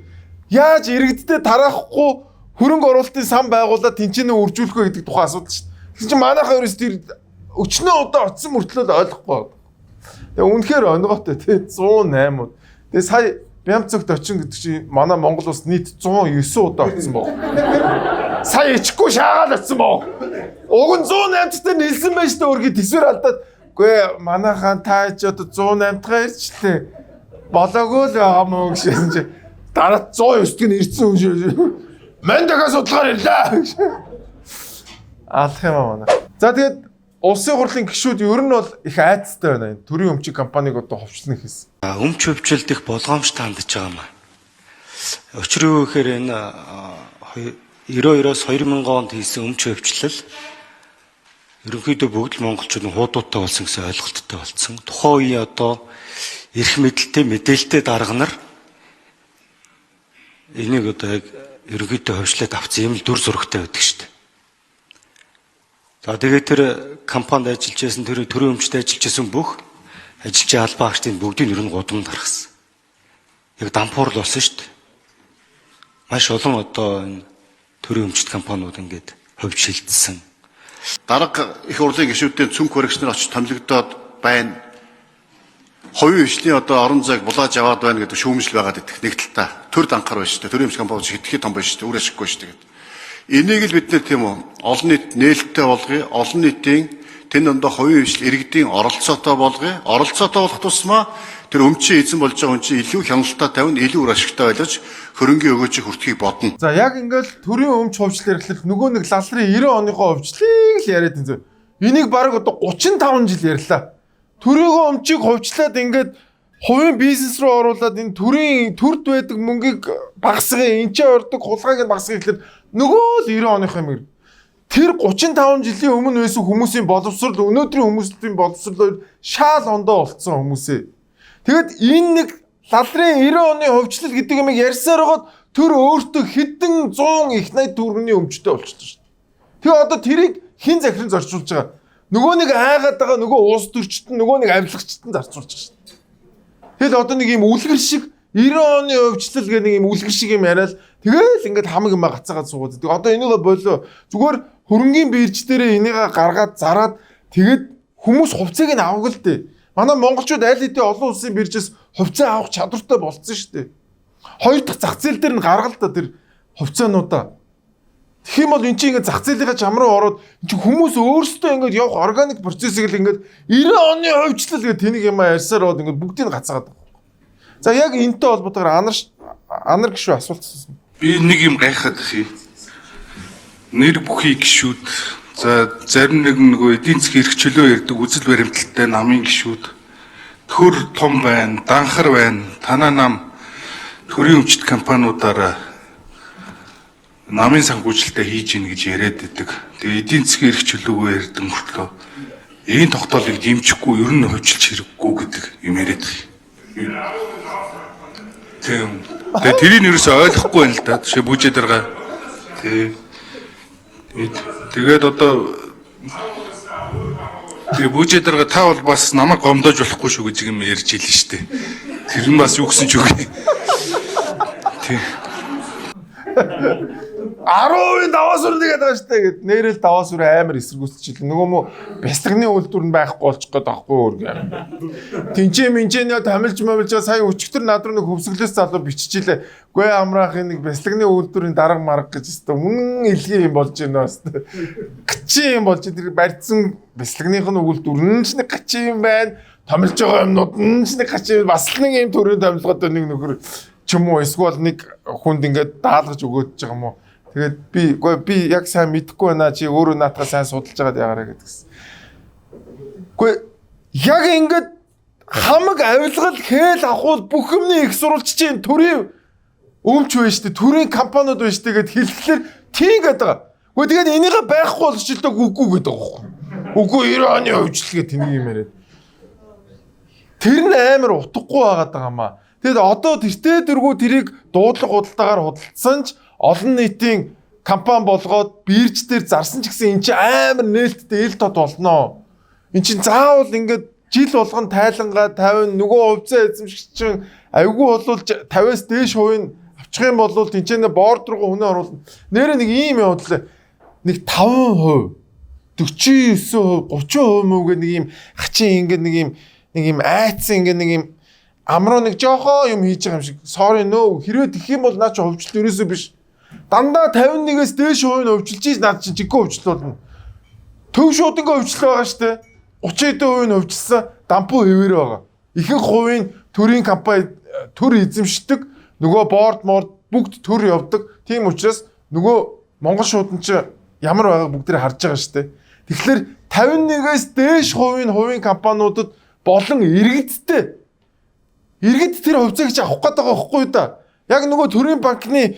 Яаж иргэдтэй тараахгүй хөрөнгө оруулалтын сан байгуулаад тэнцэнэ үржүүлэх вэ гэдэг тухайн асуудал шүү дээ. Тэгсэн чинь манайхаа ерөөс тэр өчнөө удаа очсон мөртлөө л ойлгохгүй. Тэгээ үнэхээр онгойтой тий 108 удаа. Тэгээ сая Бямцогт очин гэдэг чинь манай Монгол улс нийт 109 удаа очсон баг. Сая ичихгүй шаагаал очсон баг. Уг нь 108 дахь нэлсэн байж та өргий төсвөр алдаад үгүй манайхан та ч одоо 108 дахь ирчлээ. Болоогүй л байгаа мó гэсэн чи дараа 109 дэх нь ирсэн хүн шиг. Мэн дахиад судалгаар ирлээ. Алах юм аа манай. За тэгээд улсын хурлын гишүүд ер нь бол их айцтай байна. Энэ төрийн өмчийн компаниг одоо ховчлно гэхээс. Өмч хөвчлөлт их болгоомжтой хандж байгаа юм аа. Учир юу гэхээр энэ 92-оос 2000 онд хийсэн өмч хөвчлөл ерөнхийдөө бүгд л монголчууд нь хуудуутай болсон гэсэн ойлголттой болсон. Тухайн үеийн одоо эрх мэдэлтэй мэдээлэлтэй дарга нар энийг одоо яг ерөнхийдөө хөвчлээд авсан юм л дүр зурагтай байдаг шүү дээ. За тэгээд тэр компанид ажиллаж байсан, тэр төрийн өмчт ажиллаж байсан бүх ажилчийн албан агчдын бүгдийг ер нь гудамд гаргасан. Яг дампуурл болсон шүү дээ. Маш олон одоо энэ төрийн өмчт компаниуд ингээд хувь шилжсэн. Дарга их хурлын гишүүдийн цүнх баригч нар очиж томилогдоод байна. Хувийн хвшлийн одоо орон зайг булааж аваад байна гэдэг шүүмжил байгаад идэх нэг талтай. Төр данхар байна шүү дээ. Төрийн өмч компани хитгэхий том байна шүү дээ. Үр ашиггүй шүү дээ. Энийг л бид нэр тийм үү олон нийт нээлттэй болгоё. Олон нийтийн тэн дондоо хувийн хвшил иргэдийн оролцоотой болгоё. Оролцоотой болох тусмаа тэр өмчийн эзэн болж байгаа хүн чинь илүү хяналттай тавина, илүү үр ашигтай байлгаж хөрөнгийн өгөөжийг хүртэхийг бодно. За яг ингээл төрийн өмч хувьчлал ярихлал нөгөө нэг лалрын 90 оныхоо хувьчлалыг л яриад энэ. Энийг баг одоо 35 жил ярьлаа. Төрийн өмчийг хувьчлаад ингээд хувийн бизнес рүү оруулаад энэ төрийн төрд байдаг мөнгийг багасгая, энэ ч ордог хулгайг нь багасгая гэхэлэр нөгөө л 90 оных юм. Тэр 35 жилийн өмнө байсан хүмүүсийн боловсрол өнөөдрийн хүмүүсийн боловсрол шаал ондоо болцсон хүмүүсээ. Тэгэд энэ нэг лалрын 90 оны хувьчлал гэдэг юмыг ярьсаар байгаад төр өөртөө хэдэн 100 их 80 төгрөгийн өмчтэй болчихсон шүү дээ. Тэгээ одоо тэрийг хэн захиран зорчуулж байгаа? Нөгөө нэг айгаад байгаа нөгөө уус төрчт нь нөгөө нэг авилгачт нь зарцуулж байгаа шүү дээ. Тэгэл одоо нэг юм үлгэр шиг 90 оны хувьчлал гэх нэг юм үлгэр шиг юм яриад тэгэл ингээд хамаг юм гацаагаад суугаад. Тэгээ одоо энийгээ болоо зүгээр хөрөнгийн бирж дээрээ энийгээ гаргаад зараад тэгээд хүмүүс хувцыг нь авах л дээ. Манай монголчууд аль хэдийн олон улсын биржээс хувцас авах чадвартай болцсон шүү дээ. Хоёр дахь зах зээл дээр нь гаргал та тэр хувцаануудаа. Тэгэх юм бол эн чинь ингээд зах зээлийнхаа чам руу ороод эн чинь хүмүүс өөрсдөө ингээд явах органик процессыг л ингээд 90 оны хувьчлал гэх тэнийг юм ярьсаар бод ингээд бүгдийг гацаагаад байгаа. За яг энэтэй холбоотойгоор анар гişүү асуулт асуусан. Би нэг юм гайхаад их юм. Нэр бүхий гişүүд за зарим нэгэн нөгөө эдийн засгийн эрх чөлөө ярьдаг үзэл баримталтай намын гişүүд төр том байна, данхар байна. Танаа нам төрийн өмчт компаниудаараа намын санхүүжилтээ хийж ийн гэж яриад байдаг. Тэгээ эдийн засгийн эрх чөлөөгөө ярьдаг мөртлөө энэ тогтоолыг дэмжихгүй ер нь хувьчилж хэрэггүй гэдэг юм яриад байна. Тийм. Тэгээ тэрийг ерөөсөй ойлгохгүй байна л да. Жишээ бүжээ дарга. Тий. Тэгээд одоо тэгээ бүжээ дарга та бол бас намайг гомдоож болохгүй шүү гэж юм ярьж илэн штэ. Тэр нь бас юу гэсэн ч үгүй. Тий. 10% даваа сүр нэгээд байгаа штэ гэд нэрэл даваа сүр амар эсэргүүцчихлээ. Нөгөө мө бясалганы үйлдвэр нь байхгүй болчих гээд байхгүй өөр юм. Тинчээ минчээ томилж момилж сая өчигдөр над руу нэг хөвсгөлөөс залуу биччихлээ. Гүй амраахын нэг бясалганы үйлдвэрийн дарга марга гэж өстө үнэн илгийн юм болж байна өстө. Гачин юм болж тэр барьцсан бясалганых нь үйлдвэр нь ч нэг гачин юм байна. Томилж байгаа юмнууд нь ч нэг гачин бас л нэг юм төрийн томилготой нэг нөхөр ч юм уу эсвэл нэг хүнд ингээд даалгаж өгөөд ч байгаа юм уу. Тэгээд би яг сайн мэдэхгүй байна чи өөрөө наатаа сайн судалж байгаад ягаарай гэдгсэн. Үгүй яг ингээд хамаг авилгал хээл ахуул бүх юмны их сурвалж чинь төрийн өмч байж штэ төрийн компаниуд байж штэ гэд хэлэхлээр тийм гэдэг байгаа. Үгүй тэгээд энийгээ байхгүй болчихлоо үгүй гэдэг байгаа байхгүй. Үгүй 90 оны хувьчлал гэх тэнийг юм яриад. Тэр нь амар утгагүй байгаад байгаа юм аа. Тэгэд одоо тэртээ дэргүү тэрийг дуудлага худалдаагаар худалдсан ч олон нийтийн компани болгоод бирж дээр зарсан ч гэсэн эн чинь амар нээлттэй ил тод болноо. Эн чинь заавал ингээд жил болгон тайлангаа 50 нөгөө хувьцаа эзэмшигч чинь айгүй болвол 50-аас дээш хувийг авчих юм бол тэнцэнэ борд руу хүнээ оруулна. Нэрээ нэг ийм явдлаа. Нэг 5%, 49%, 30% мөг нэг ийм хачин ингээд нэг ийм айцсан ингээд нэг ийм Амруу нэг жоохоо юм хийж байгаа юм шиг. Sorry no. Хэрвээ тэгэх юм бол наа чи хувьчлал ерөөсөө биш. Дандаа 51-ээс дээш хувийн хувьчилж ийж наад чинь жиггүй хувьчлал болно. Төв шуудангийн хувьчлал байгаа штэ. 30 хэдэн хувийн хувьчилсан дампуу хэвээр байгаа. Ихэнх хувийн төрийн компани төр эзэмшдэг, нөгөө борд морд бүгд төр явдаг. Тийм учраас нөгөө Монгол шуудан чи ямар байгааг бүгдээ харж байгаа штэ. Тэгэхээр 51-ээс дээш хувийн компаниудад болон иргэдтэй иргэд тэр хувьцааг чи авах гээд байгаа байхгүй юу да. Яг нөгөө төрийн банкны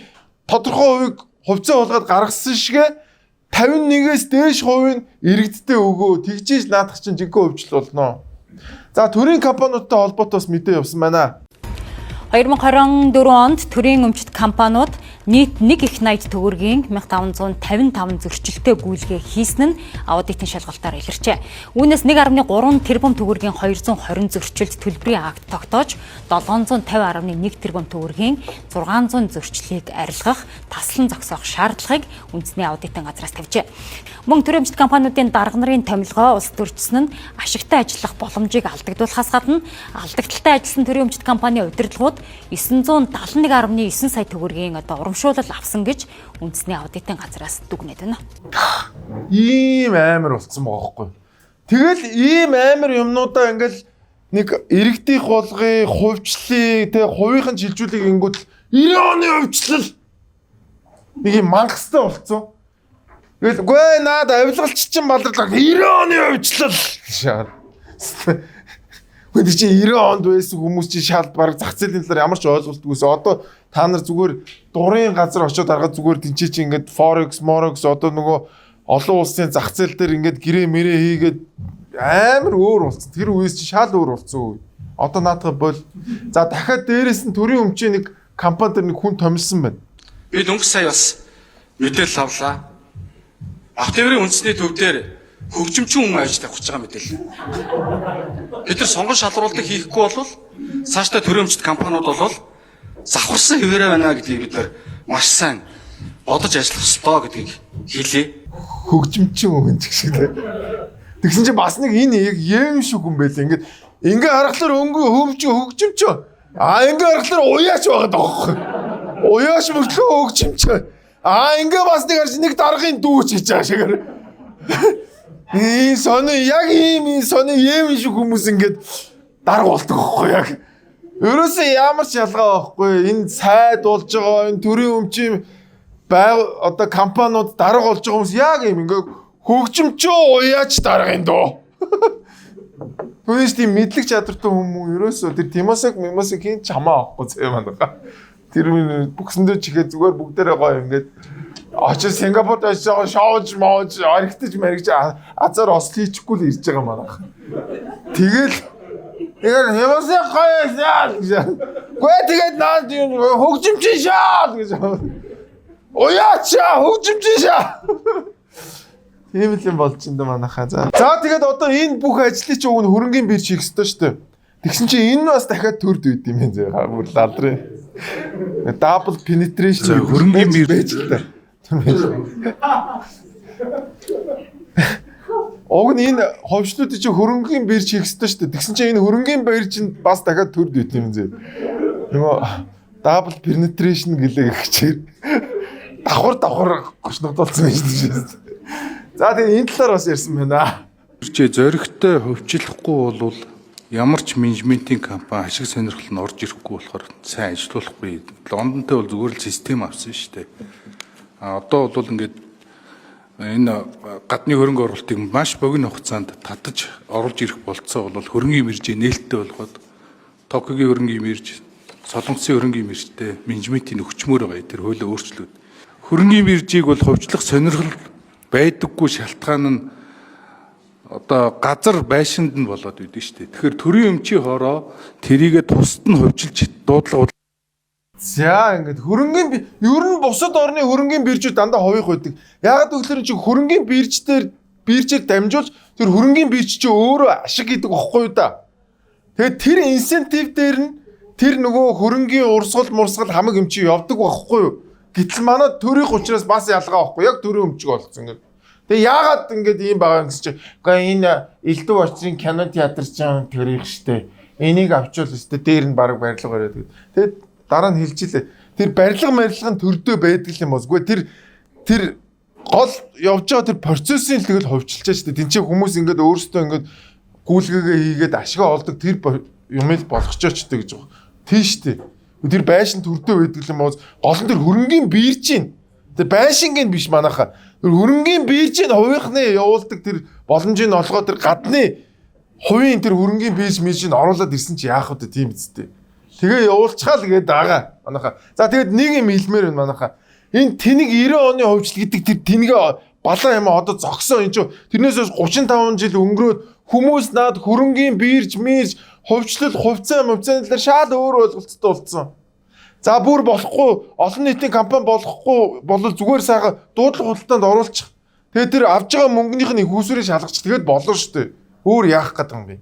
тодорхой хувийг хувьцаа болгоод гаргасан шигэ 51-ээс дээш хувийн иргэдтэй өгөө. Тэгжээж наадах чинь жинхэнэ хөвжил болно. За төрийн компаниудтай холбоотой бас мэдээ явсан байна. 2024 онд төрийн өмчт компаниуд нийт 1 их 80 төгрөгийн 1555 зөрчилтэй гүйлгээ хийсэн нь аудитын шалгалтаар илэрчээ. Үүнээс 1.3 тэрбум төгрөгийн 220 зөрчилд төлбөрийн акт тогтоож 750.1 тэрбум төгрөгийн 600 зөрчлийг арилгах, таслан зогсоох шаардлагыг үндэсний аудитын газраас тавьжээ. Мөн төрийн өмчт компаниудын дарга нарын томилгоо улс төрчсөн нь ашигтай ажиллах боломжийг алдагдуулахаас гадна алдагдaltaй ажилласан төрийн өмчт компани удирдлагууд 971.9 сая төгрөгийн одоо урамшуулал авсан гэж үндэсний аудитын газраас дүгнээд байна. Ийм амар болцсон байгаа байхгүй. Тэгэл ийм амар юмнуудаа ингээл нэг иргэдийнх болгоё, хувьчлалыг, тэ хувийнхан шилжүүлэг ингүүт 90 оны хувьчлал нэг юм мангастай болцсон. Тэгэл үгүй наад авилгалч чинь баларлаа 90 оны хувьчлал шаар. Гэхдээ чи 90 онд байсан хүмүүс чи шал баг зах зээлийн талаар ямар ч ойлголтгүйсэн. Одоо та нар зүгээр дурын газар очиод арга зүгээр тэнцээ чи ингээд forex, morex одоо нөгөө олон улсын зах зээл дээр ингээд гэрээ мэрээ хийгээд амар өөр болсон. Тэр үеэс чи шал өөр болсон үе. Одоо наадах бол за дахиад дээрэс нь төрийн өмчийн нэг компани дээр нэг хүн томилсон байна. Би дөнгөж сая бас мэдээлэл авлаа. Автоеврын үндэсний төв дээр хөгжимчин хүн ажил тавих гэж байгаа мэдээлэл. Бид нар сонгон шалруулдаг хийхгүй бол цаашдаа төрийн өмчт компаниуд бол завхарсан хэвээрээ байна гэдгийг бид нар маш сайн бодож ажиллах ёстой гэдгийг хэлье. Хөгжимчин хүн ч гэх шиг те. Тэгсэн чинь бас нэг энэ яг юм шиг хүн байлаа. Ингээд ингээ харахлаар өнгө хөгжимчин. Аа ингээ харахлаар уяач байгаад байгаа байхгүй. Уяач мөртлөө хөгжимчин. Аа ингээ бас нэг харж нэг даргын дүүч гэж байгаа шигээр. Ийм сони яг ийм сони юм шиг хүмүүс ингээд дарга болдог байхгүй яг. Ерөөсөө ямар ч ялгаа байхгүй. Энэ сайд болж байгаа, энэ төрийн өмчийн бай одоо компаниуд дарга болж байгаа хүмүүс яг ийм ингээ хөгжимчөө уяач даргын дөө. Түүнээс тийм мэдлэг чадвартай хүмүүс ерөөсөө тэр Тимосыг Мимосыг хин ч хамаа авахгүй зэ манайха. Тэр минь бүксэндээ чихээ зүгээр бүгдээрээ гоё ингээд очиж Сингапурт очиж байгаа шоуж моож орхитож мэрэгж азар осл хийчихгүй л ирж байгаа манайх. Тэгэл тэгээд Тимосыг гоё шаал гэж. Гүй тэгээд наад хөгжимчин шаал гэж. Уяачаа хөгжимчин шаал. Тийм л юм болж ин да манайхаа. За тэгээд одоо энэ бүх ажлыг чи уг нь хөрөнгийн бирж хийх ёстой шүү дээ. Тэгсэн чинь энэ бас дахиад төрд үйд юм зэ. Бүр лалрын. Double penetration хөрөнгийн бирж байж л та. Уг нь энэ ховчлууд чи хөрөнгийн бирж хийх ёстой шүү дээ. Тэгсэн чинь энэ хөрөнгийн бирж нь бас дахиад төрд үйд юм зэ. Нөгөө double penetration гэлээ гэхчээр давхар гошногдолцсон байж шүү дээ. За тэгээ энэ талаар бас ярьсан байна. Чи зоригтой хөвчлөхгүй бол ямар ч менежментийн компани ашиг сонирхол нь орж ирэхгүй болохоор сайн ажилуулахгүй. Лондонтой бол зүгээр л систем авсан шүү дээ. А одоо бол ингээд энэ гадны хөрөнгө оруулалтыг маш богино хугацаанд татаж оруулж ирэх болцоо бол хөрөнгийн мэржээ нээлттэй болгоод Токиогийн хөрөнгийн мэрж, Солонгосын хөрөнгийн мэржтэй менежментийн өгчмөр байгаа. Тэр хуулиа өөрчлөөд. Хөрөнгийн мэржийг бол хөвчлөх сонирхол байдаггүй шалтгаан нь одоо газар байшинд нь болоод идэв шүү дээ. Тэгэхээр төрийн өмчийн хороо тэрийгэ тусад нь хувьчилж дуудлага. За ингээд хөрөнгийн ер нь бусад орны хөрөнгийн биржүүд дандаа хувийнх байдаг. Яагаад гэвэл чи хөрөнгийн бирж дээр биржээр дамжуулж тэр хөрөнгийн бирж чи өөрөө ашиг гэдэг багхгүй юу да. Тэгээд тэр инсентив дээр нь тэр нөгөө хөрөнгийн урсгал мурсгал хамаг юм чи явдаг багхгүй юу. Гэтэл манай төрийнх учраас бас ялгаа байхгүй. Яг төрийн өмчиг болцсон ингээд. Тэгээ яагаад ингээд ийм байгаа юм гэсэн чи үгүй энэ Элдв очрын кино театр чинь төрийнх штэ. Энийг авчвал өстө дээр нь баг барилга бариад гэдэг. Тэгээд дараа нь хэлж илээ. Тэр барилга марилга нь төрдөө байдаг юм уу? Үгүй тэр гол явж байгаа тэр процессын л тэгэл хувьчилж шүү дээ. Тинчээ хүмүүс ингээд өөрсдөө ингээд гүйлгээгээ хийгээд ашгаа олдог тэр юм л болгочооч дээ гэж байгаа. Тийм шүү дээ. Тэр байшин төрдөө байдаг юм уу? Гол нь тэр хөрөнгийн биржийн. Тэр байшингийн биш манайха. Тэр хөрөнгийн биржийн хувийнхны явуулдаг тэр боломжийг олгоо тэр гадны хувийн тэр хөрөнгийн бирж миржийг оруулаад ирсэн чи яах вэ тийм үсттэй. Тэгээ явуулчихаа л гээд байгаа манайха. За тэгээд нэг юм хэлмээр байна манайха. Энэ тэнэг 90 оны хувьчлал гэдэг тэр тэнгээ балан юм одоо зогсоо энэ чинь тэрнээс хойш 35 жил өнгөрөөд хүмүүс наад хөрөнгийн бирж мирж хувьчлал хувьцаа мувцааны талаар шал өөр ойлголттой болсон. За бүр болохгүй олон нийтийн компани болохгүй болол зүгээр сайхан дуудлага худалдаанд оруулчих. Тэгээд тэр авж байгаа мөнгөнийх нь их усүрийг шалгачих. Тэгээд болно шүү дээ. Өөр яах гэдэг юм бэ?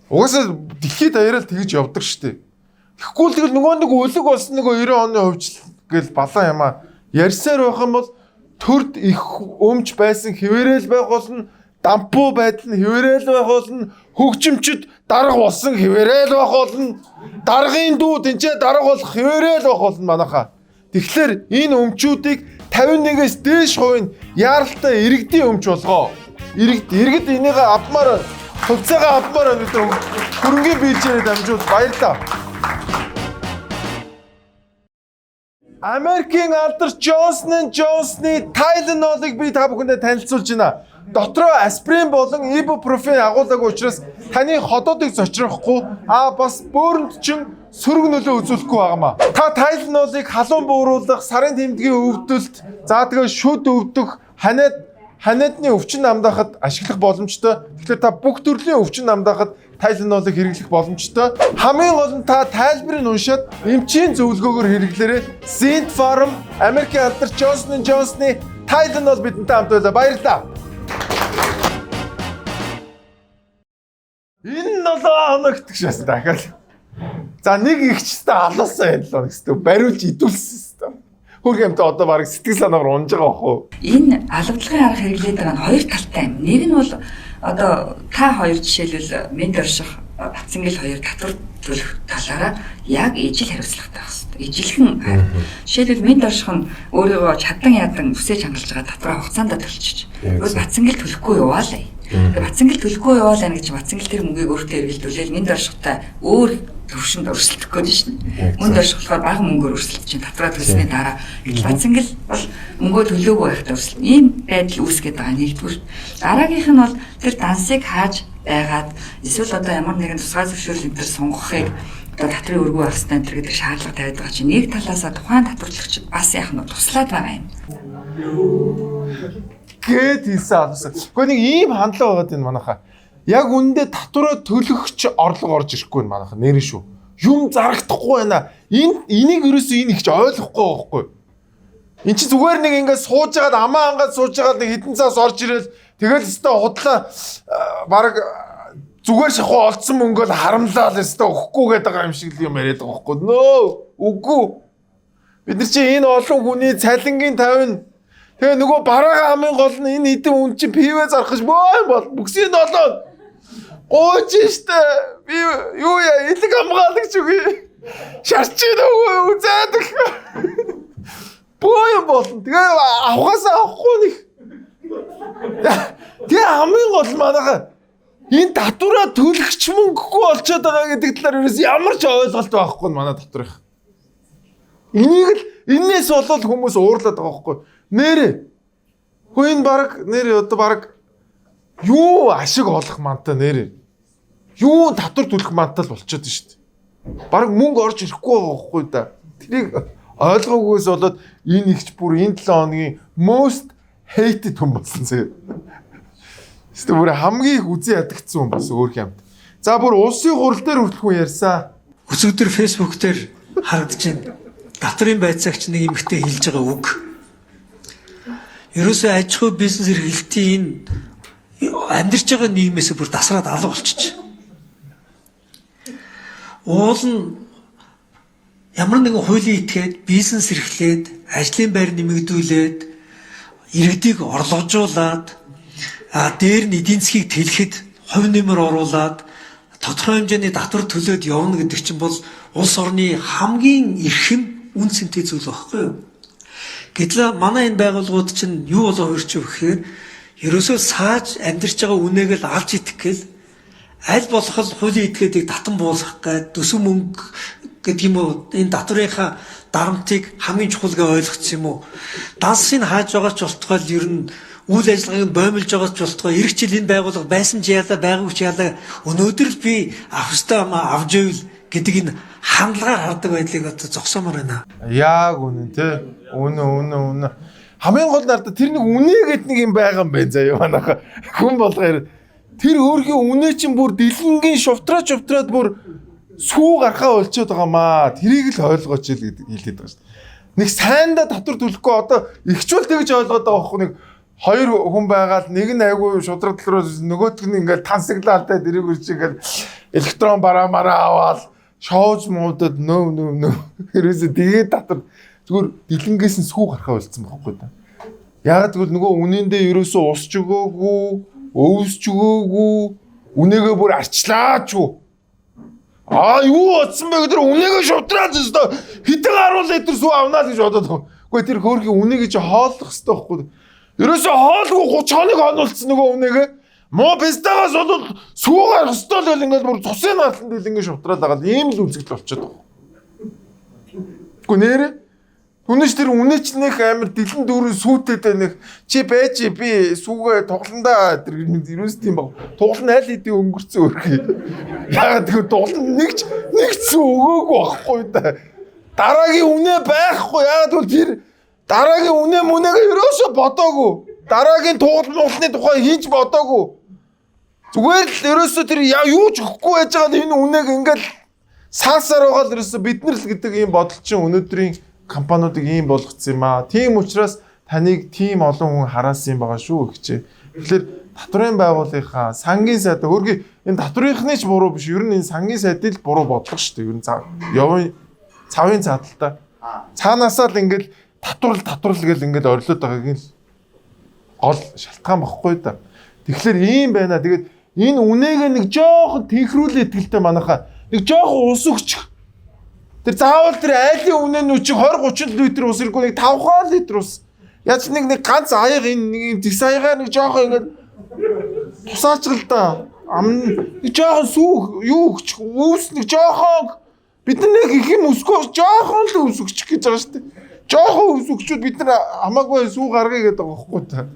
Угаасаа дэлхийд даяараа л тэгж явдаг шүү дээ. Тэгэхгүй л тэгэл нөгөө нэг өлег болсон нөгөө 90 оны хувьчлал гэл балан юм а. Ярьсаар байх юм бол төрд их өмч байсан хэвээрэл байх болно, дампуу байдал нь хэвээрэл байх болно, хөгжимчд дарга болсон хэвээрэл байх болно, даргын дүү тэнцээ дарга болох хэвээрэл байх болно манайхаа. Тэгэхээр энэ өмчүүдийг 51-ээс дээш хувийн яаралтай иргэдийн өмч болгоо. Иргэд энийг авмаар хувьцаагаа авмаар бид хөрөнгийн биржээр дамжуул баярлалаа. Америкийн алдарч Johnson & Johnson-ы Tylenol-ыг би та бүхэндээ танилцуулж байна. Дотроо аспирин болон ибупрофен агуулаагүй учраас таны ходоодыг зочроохгүй, бас бөөрөнд чинь сөрөг нөлөө үзүүлэхгүй байгаамаа. Та Tylenol-ыг халуун бууруулах, сарын тэмдгийн өвдөлт, за тэгээ шүд өвдөх, ханиадны өвчин намдаахад ашиглах боломжтой. Тэгэхээр та бүх төрлийн өвчин намдаахад Tylenol-ыг хэрэглэх боломжтой. Хамгийн гол нь та тайлбарыг уншаад эмчийн зөвлөгөөгөөр хэрэглээрэй. Zinc Farm, Америкийн алдарч Johnson & Johnson-ы Tylenol бидэнтэй хамт байлаа. Баярлалаа. Энэ 7 хоногт гişээс дахиад. За нэг ихчтэй алуулсан энэ 7 хоног өстө бариулж идүүлсэн өстө. Хөрх юмтай одоо бараг сэтгэл санаагаар унж байгаа бах уу? Энэ алгадлагын арга хэрэглээд байгаа нь хоёр талтай юм. Нэг нь бол одоо та хоёр жишээлбэл Мэнд орших Батсангэл хоёр татвар төлөх талаараа яг ижил хариуцлагатай байх хэрэгтэй. Ижилхэн. Жишээлбэл Мэнд орших нь өөрийгөө чадан ядан үсэж хангалж байгаа татвараа хугацаанд төлчихөж. Тэгвэл Батсангэл төлөхгүй яваалаа. Батсангэл төлөхгүй яваалаа гэж Батсангэл тэр мөнгийг өөртөө эргэлдүүлээл Мэнд оршихтай өөр төвшөнд өрсөлдөх гээд шин. Мэнд орших болохоор бага мөнгөөр өрсөлдөж чинь татвараа төлсөний дараа. Гэтэл Батсангэл бол мөнгөө төлөөгүй байхдаа өрсөлдөн. Ийм байдал үүсгээд байгаа нэгдүгээр. Дараагийнх нь бол тэр дансыг хааж байгаад эсвэл одоо ямар нэгэн тусгай зөвшөөрөл энэ төр сунгахыг одоо татрын өргүү байх хэрэгтэй энэ төр гэдэг шаардлага тавиад байгаа чинь нэг талаасаа тухайн татварлагчид бас яах нь туслаад байгаа юм. Гээд хэлсэн алуулсан. Гэхдээ нэг ийм хандлага байгаад байна манайхаа. Яг үндэ татвараа төлөгч орлого орж ирэхгүй байна манайхаа нэрэн шүү. Юм зарагдахгүй байна. Энийг ерөөсөө энэ их ч ойлгохгүй байгаа байхгүй. Энд чи зүгээр нэг ингээд сууж байгаад амаа ангаад сууж байгаад нэг хитэн цаас орж ирэл тэгэл өстө худлаа баг зүгээр шахуу олдсон мөнгөө л харамлаа л өстө өгөхгүй гэдэг байгаа юм шиг л юм яриад байгаа байхгүй. Нөө үгүй. Бид нар чи энэ олон хүний цалингийн 50. Тэгээ нөгөө бараагаа хамгийн гол нь энэ хэдэн үн чинь пивэ зарах гэж боо бол бүксийн долоо. Гооч штэ. Би юу яа элэг хамгаалагч үгүй. Шарч нөгөө зайдаг. Боо юм болно. Тэгээ авахаас авахгүй нэг. Тэгээ хамгийн гол манайхаа энэ татвараа төлөгч мөнгөгүй болчиход байгаа гэдэг талаар ерөөс ямар ч ойлголт байхгүй манай татврын. Энийг л энээс болол хүмүүс уурлаад байгаа байхгүй. Нэрээ. Хөө энэ баг нэрээ одоо баг юу ашиг олох мантай нэрээ. Юу татвар төлөх мантай л болчиход шүү дээ. Бараг мөнгө орж ирэхгүй байгаа байхгүй да. Тэрийг ойлгоогүйс болоод энэ ихч бүр энэ 7 хоногийн most hated хүн болсон зэ. Эсвэл бүр хамгийн их үзэн ядагдсан хүн болсон өөр юм. За бүр улсын хурал дээр хүртэл хүн ярьсан. Өчигдөр Facebook дээр харагдаж байна. Татврын байцаагч нэг эмэгтэй хэлж байгаа үг. Ерөөсөө аж ахуй бизнес эрхлэлтийн энэ амьдарч байгаа нийгмээс бүр дасраад алга болчих. Уул нь ямар нэгэн хуулийн этгээд бизнес эрхлээд, ажлын байр нэмэгдүүлээд, иргэдийг орлогожуулаад, дээр нь эдийн засгийг тэлэхэд хувь нэмэр оруулаад Тодорхой хэмжээний татвар төлөөд явна гэдэг чинь бол улс орны хамгийн эрхэм үн цэнтэй зүйл байхгүй юу? Гэтэл манай энэ байгууллагууд чинь юу болоо хуурч өгөхээр ерөөсөө сааж амьдарч байгаа үнээг л авч идэх гээл аль болох л хуулийн этгээдийг татан буулгах гээд төсөв мөнгө гэдэг юм уу, энэ татварынхаа дарамтыг хамгийн чухал гэж ойлгоцсон юм уу? Дансыг хааж байгаа ч болтугай л ер нь үйл ажиллагааг нь боомлж байгаа ч болтугай эх жил энэ байгууллага байсан ч яалаа байгаагүй ч яалаа өнөөдөр л би авах ёстой юм авч ивэл гэдэг энэ хандлагаар хардаг байдлыг одоо зогсоомоор байна. Яг үнэн те. Үнэн үнэн үнэн. Хамгийн гол нь арда тэр нэг үнэ гэд нэг юм байгаа юм байна заяа манайха. Хүн болгоо тэр өөрхийн үнэ чинь бүр дэлгэнгийн шувтраад шувтраад бүр сүү гарахаа болчиход байгаа маа. Тэрийг л ойлгооч л гэдэг хэлээд байгаа шүү дээ. Нэг сайндаа татвар төлөхгүй одоо ихчүүл тэгж ойлгоод байгаа байхгүй, нэг хоёр хүн байгаа л нэг нь айгүй шудраг тал руу нөгөөх нь ингээл тансаглаал та тэрийг үрч ингээл электрон бараа мараа аваад шоуж муудад нөө нөө нөө ерөөсөө тэгээд татвар зүгээр дэлгэнгээс нь сүү гарахаа болцсон байхгүй да. Яг тэгвэл нөгөө үнэндээ ерөөсөө усч өгөөгүй, өвсч өгөөгүй, үнээгээ бүр арчлаач юу. Аа юу бодсон бэ гэдэг үнээгээ шутраад өстө хэдэн 10 литр сүү авнаа л гэж бодоод байгаа. Үгүй тэр хөөрхийн үнээгээ чи хооллох хэвээр байхгүй. Ерөөсөө хоолгүй 30 хоног хонолцсон нөгөө үнээгээ. Муу пистагаас бол сүү гарах хэвээр л гэл ингээл бүр цусын галан дэлгэнгээ шутраад байгаа л ийм л үзэгдэл болчиход байгаа. Үгүй нэрээ Түүнээс тэр үнэ ч нэх амар дэлэн дүүрэн сүүтэй дээ нэх чи байж би сүүгээ тугландаа тэр ерөөс тийм баг. Туглан аль хэдийн өнгөрцөн өрхий. Яагаад гэвэл туглан нэг ч сүү өгөөгүй байхгүй да. Дараагийн үнэ байхгүй. Яагаад гэвэл тэр дараагийн үнэ мүнэгээ ерөөсөө бодоогүй. Дараагийн тугал муулны тухай хийж бодоогүй. Зүгээр л ерөөсөө тэр юу ч өгөхгүй байж байгаа энэ үнээг ингээл саасаар байгаа л ерөөсөө бид нар л гэдэг ийм бодол чинь өнөөдрийн компаниудыг ийм болгоцсон юм аа. Тийм учраас таныг тийм олон хүн хараасан юм байгаа шүү гэжээ. Тэгэхээр татварын байгууллагынхаа сангийн сайд өөргийн энэ татварынхны ч буруу биш. Ер нь энэ сангийн сайдыг л буруу бодлого шүү дээ. Ер нь явын цавын цаадaltaа. Цаанаасаа л ингээл татварл гэл ингээл орилоод байгаагийн л гол шалтгаан багхгүй да. Тэгэхээр ийм байна. Тэгээд энэ үнэгээ нэг жоохон тэнхрүүлээ итгэлтэй манайхаа. Нэг жоохон ус өгчих. Тэр заавал тэр айлын үнэ нь чи 20 30 литр ус ирэхгүй нэг 5 литр ус. Яаж нэг ганц аяга энэ нэг зэс аягаар нэг жоохон ингээд тусаачих л да. Ам нэг жоохон сүү юу өгчих өвс нэг жоохон бид нар нэг их юм өсгөө жоохон л өвс өгчих гэж байгаа шүү дээ. Жоохон өвс өгчүүд бид нар хамаагүй сүү гаргая гэдэг байгаа байхгүй та.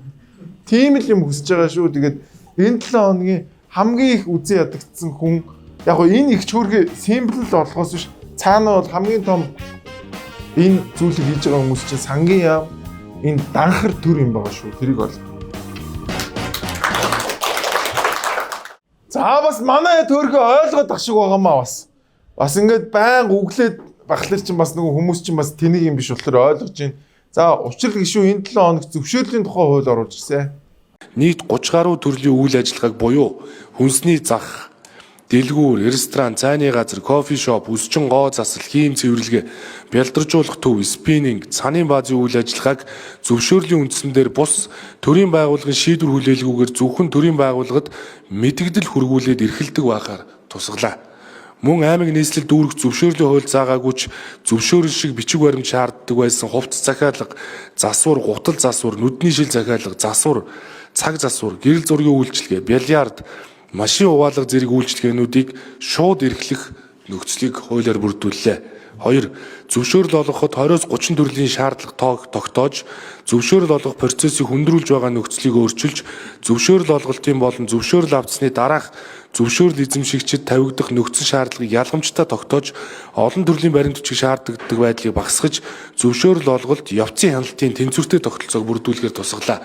Тийм л юм хүсэж байгаа шүү. Тэгээд энэ 7 хоногийн хамгийн их үзэн ядагдсан хүн яг гоо энэ их чөөрхий симпл болохоос биш. Цаана бол хамгийн том энэ зүйлийг хийж байгаа хүмүүс чинь сангийн яам энэ данхар төр юм байгаа шүү. Тэрийг бол. За бас манай төөрхөө ойлгоод ах шиг байгаа маа бас. Бас ингээд байнга үглээд бахлаар чинь бас нөгөө хүмүүс чинь бас тэнийг юм биш болохоор ойлгож байна. За учрал гişүү энэ 7 хоног зөвшөөрлийн тухай хууль оруулж ирсэн. Нийт 30 гаруй төрлийн үйл ажиллагааг буюу хүнсний зах, дэлгүүр, ресторан, цайны газар, кофе шоп, өсчин гоо засал, хийм цэвэрлэгээ, бялдаржуулах төв, спиннинг, цанын баазын үйл ажиллагааг зөвшөөрлийн үндсэн дээр бус төрийн байгууллагын шийдвэр хүлээлгүүгээр зөвхөн төрийн байгууллагад мэдэгдэл хүргүүлээд эрхэлдэг байхаар тусгалаа. Мөн аймаг нийслэл дүүрэх зөвшөөрлийн хууль заагаагүй ч зөвшөөрөл шиг бичиг баримт шаарддаг байсан хувцас захиалга, засвар, гутал засвар, нүдний шил захиалга, засвар, цаг засвар, гэрэл зургийн үйлчилгээ, бильярд, машин угаалга зэрэг үйлчилгээнүүдийг шууд эрхлэх нөхцөлийг хуулиар бүрдүүллээ. 2. Зөвшөөрөл олгоход 20-30 төрлийн шаардлага тогтоож, зөвшөөрөл олгох процессыг хүндрүүлж байгаа нөхцөлийг өөрчилж, зөвшөөрөл олголтын болон зөвшөөрөл авсны дараах зөвшөөрөл эзэмшигчид тавигдах нөхцөл шаардлагыг ялгамжтай тогтоож, олон төрлийн баримт бичиг шаарддаг байдлыг багасгаж, зөвшөөрөл олголт явцын хяналтын тэнцвэртэй тогтолцоог бүрдүүлэхээр тусгалаа.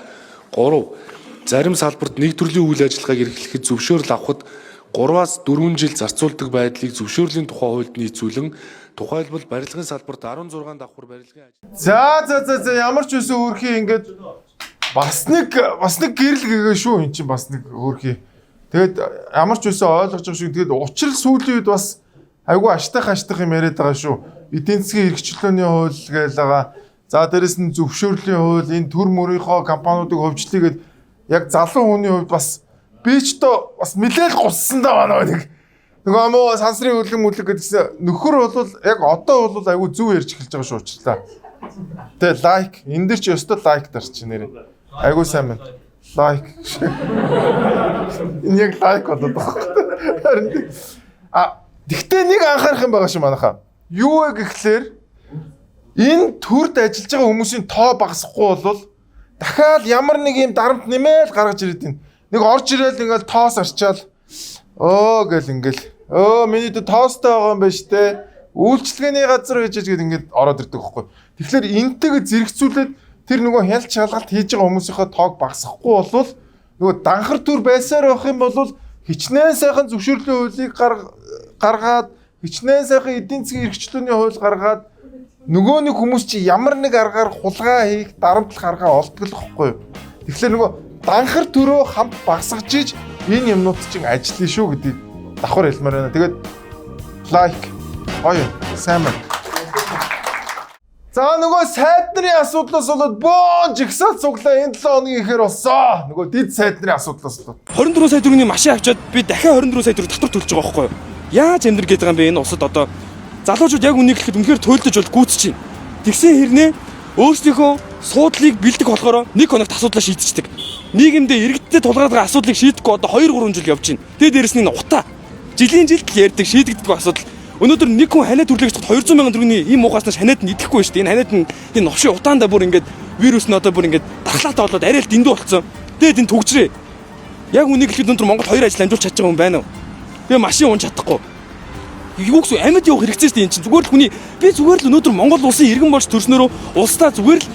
3. Зарим салбарт нэг төрлийн үйл ажиллагааг эрхлэхэд зөвшөөрөл авахд 3-4 жил зарцуулдаг байдлыг зөвшөөрлийн тухай хуульд нийцүүлэн тухайлбал барилгын салбарт 16 давхар барилгын ажил. За за за за ямар ч үсэн өөрхий ингээд бас нэг гэрэл гэгээ шүү эн чинь бас нэг өөрхий. Тэгээд ямар ч үсэн ойлгож байгаа шүү. Тэгээд учрал сүүлийн үед бас айгүй аштах юм яриад байгаа шүү. Эдийн засгийн эрхчлөөний хууль гээл байгаа. За дээрэс нь зөвшөөрлийн хууль, энэ төр мөрийнхөө компаниудыг хөвчлөгээд яг залуу хүний хувьд бас би ч тоо бас нэлээл гуссан даа манай нэг. Нөгөө амуу сансрын үлэг мүлэг гэдгсэн нөхөр бол яг одоо бол айгүй зөв ярьж эхэлж байгаа шүү уучлаа. Тэгээ лайк энэ дэр чи ёстой лайк дарч нэрээ. Айгүй сайн байна. Лайк. Энэ яг лайк болоод байгаа байхгүй. Харин тэгтээ нэг анхаарах юм байгаа шүү манайхаа. Юу вэ гэхлээр энэ төрд ажиллаж байгаа хүмүүсийн тоо багасахгүй бол дахиад ямар нэг юм дарамт нэмээл гаргаж ирээд байна. Нэг орж ирээл ингээл тоос арчаал өө гэл ингээл өө миний дэ тоостой байгаа юм байна штэ. Үйлчлэгээний газар гэж гээд ингээд ороод ирдэг байхгүй. Тэгэхээр энтэйгээ зэрэгцүүлээд тэр нөгөө хяналт шалгалт хийж байгаа хүмүүсийнхээ тоог багасгахгүй болвол нөгөө данхар төр байсаар байх юм бол хичнээн сайхан зөвшөөрлийн хуулийг гаргаад хичнээн сайхан эдийн засгийн эрхчлөөний хууль гаргаад нөгөө нэг хүмүүс чи ямар нэг аргаар хулгай хийх дарамтлах аргаа олдгол واخгүй юу. Тэгэхээр нөгөө данхар төрөө хамт багасгаж иж энэ юмнууд чинь ажиллана шүү гэдгийг давхар хэлмээр байна. Тэгээд лайк гоё сайн байна. За нөгөө сайд нарын асуудлаас болоод бөөн жигсаал цуглаа энэ 7 хоногийн ихээр болсон. Нөгөө дид сайд нарын асуудлаас болоод 24 сая төгрөгийн машин авчиад би дахиад 24 сая төгрөг татвар төлж байгаа байхгүй юу? Яаж амьдр гээд байгаа юм бэ энэ улсад одоо залуучууд яг үнийг хэлэхэд үнэхээр туйлдаж бол гүйцэж байна. Тэгсэн хэрнээ өөрсдийнхөө суудлыг бэлдэх болохоор нэг хоногт асуудлаа шийдчихдэг. Нийгэмдээ иргэдтэй тулгараад байгаа асуудлыг шийдэхгүй одоо 2 3 жил явж байна. Тэгээ дээрэс нь утаа. Жилийн жилд л ярьдаг шийдэгддэг асуудал. Өнөөдөр нэг хүн ханиад төрлөө гэж 200 мянган төгрөгийн ийм муухаас нь ханиад нь идэхгүй шүү дээ. Энэ ханиад нь энэ новшийн утаандаа бүр ингээд вирус нь одоо бүр ингээд дархлаатай болоод арай л дэндүү болцсон. Тэгээд энэ түгжрээ. Яг үнийг хэлэхэд өнөөдөр Монгол хоёр ажил амжуулж чадж байгаа хүн байна уу? Би машин унж чадахгүй. Юу гэсэн амьд явах хэрэгцээ шүү дээ энэ чинь. Зүгээр л хүний би зүгээр л өнөөдөр Монгол улсын иргэн болж төрснөөрөө улсдаа зүгээр л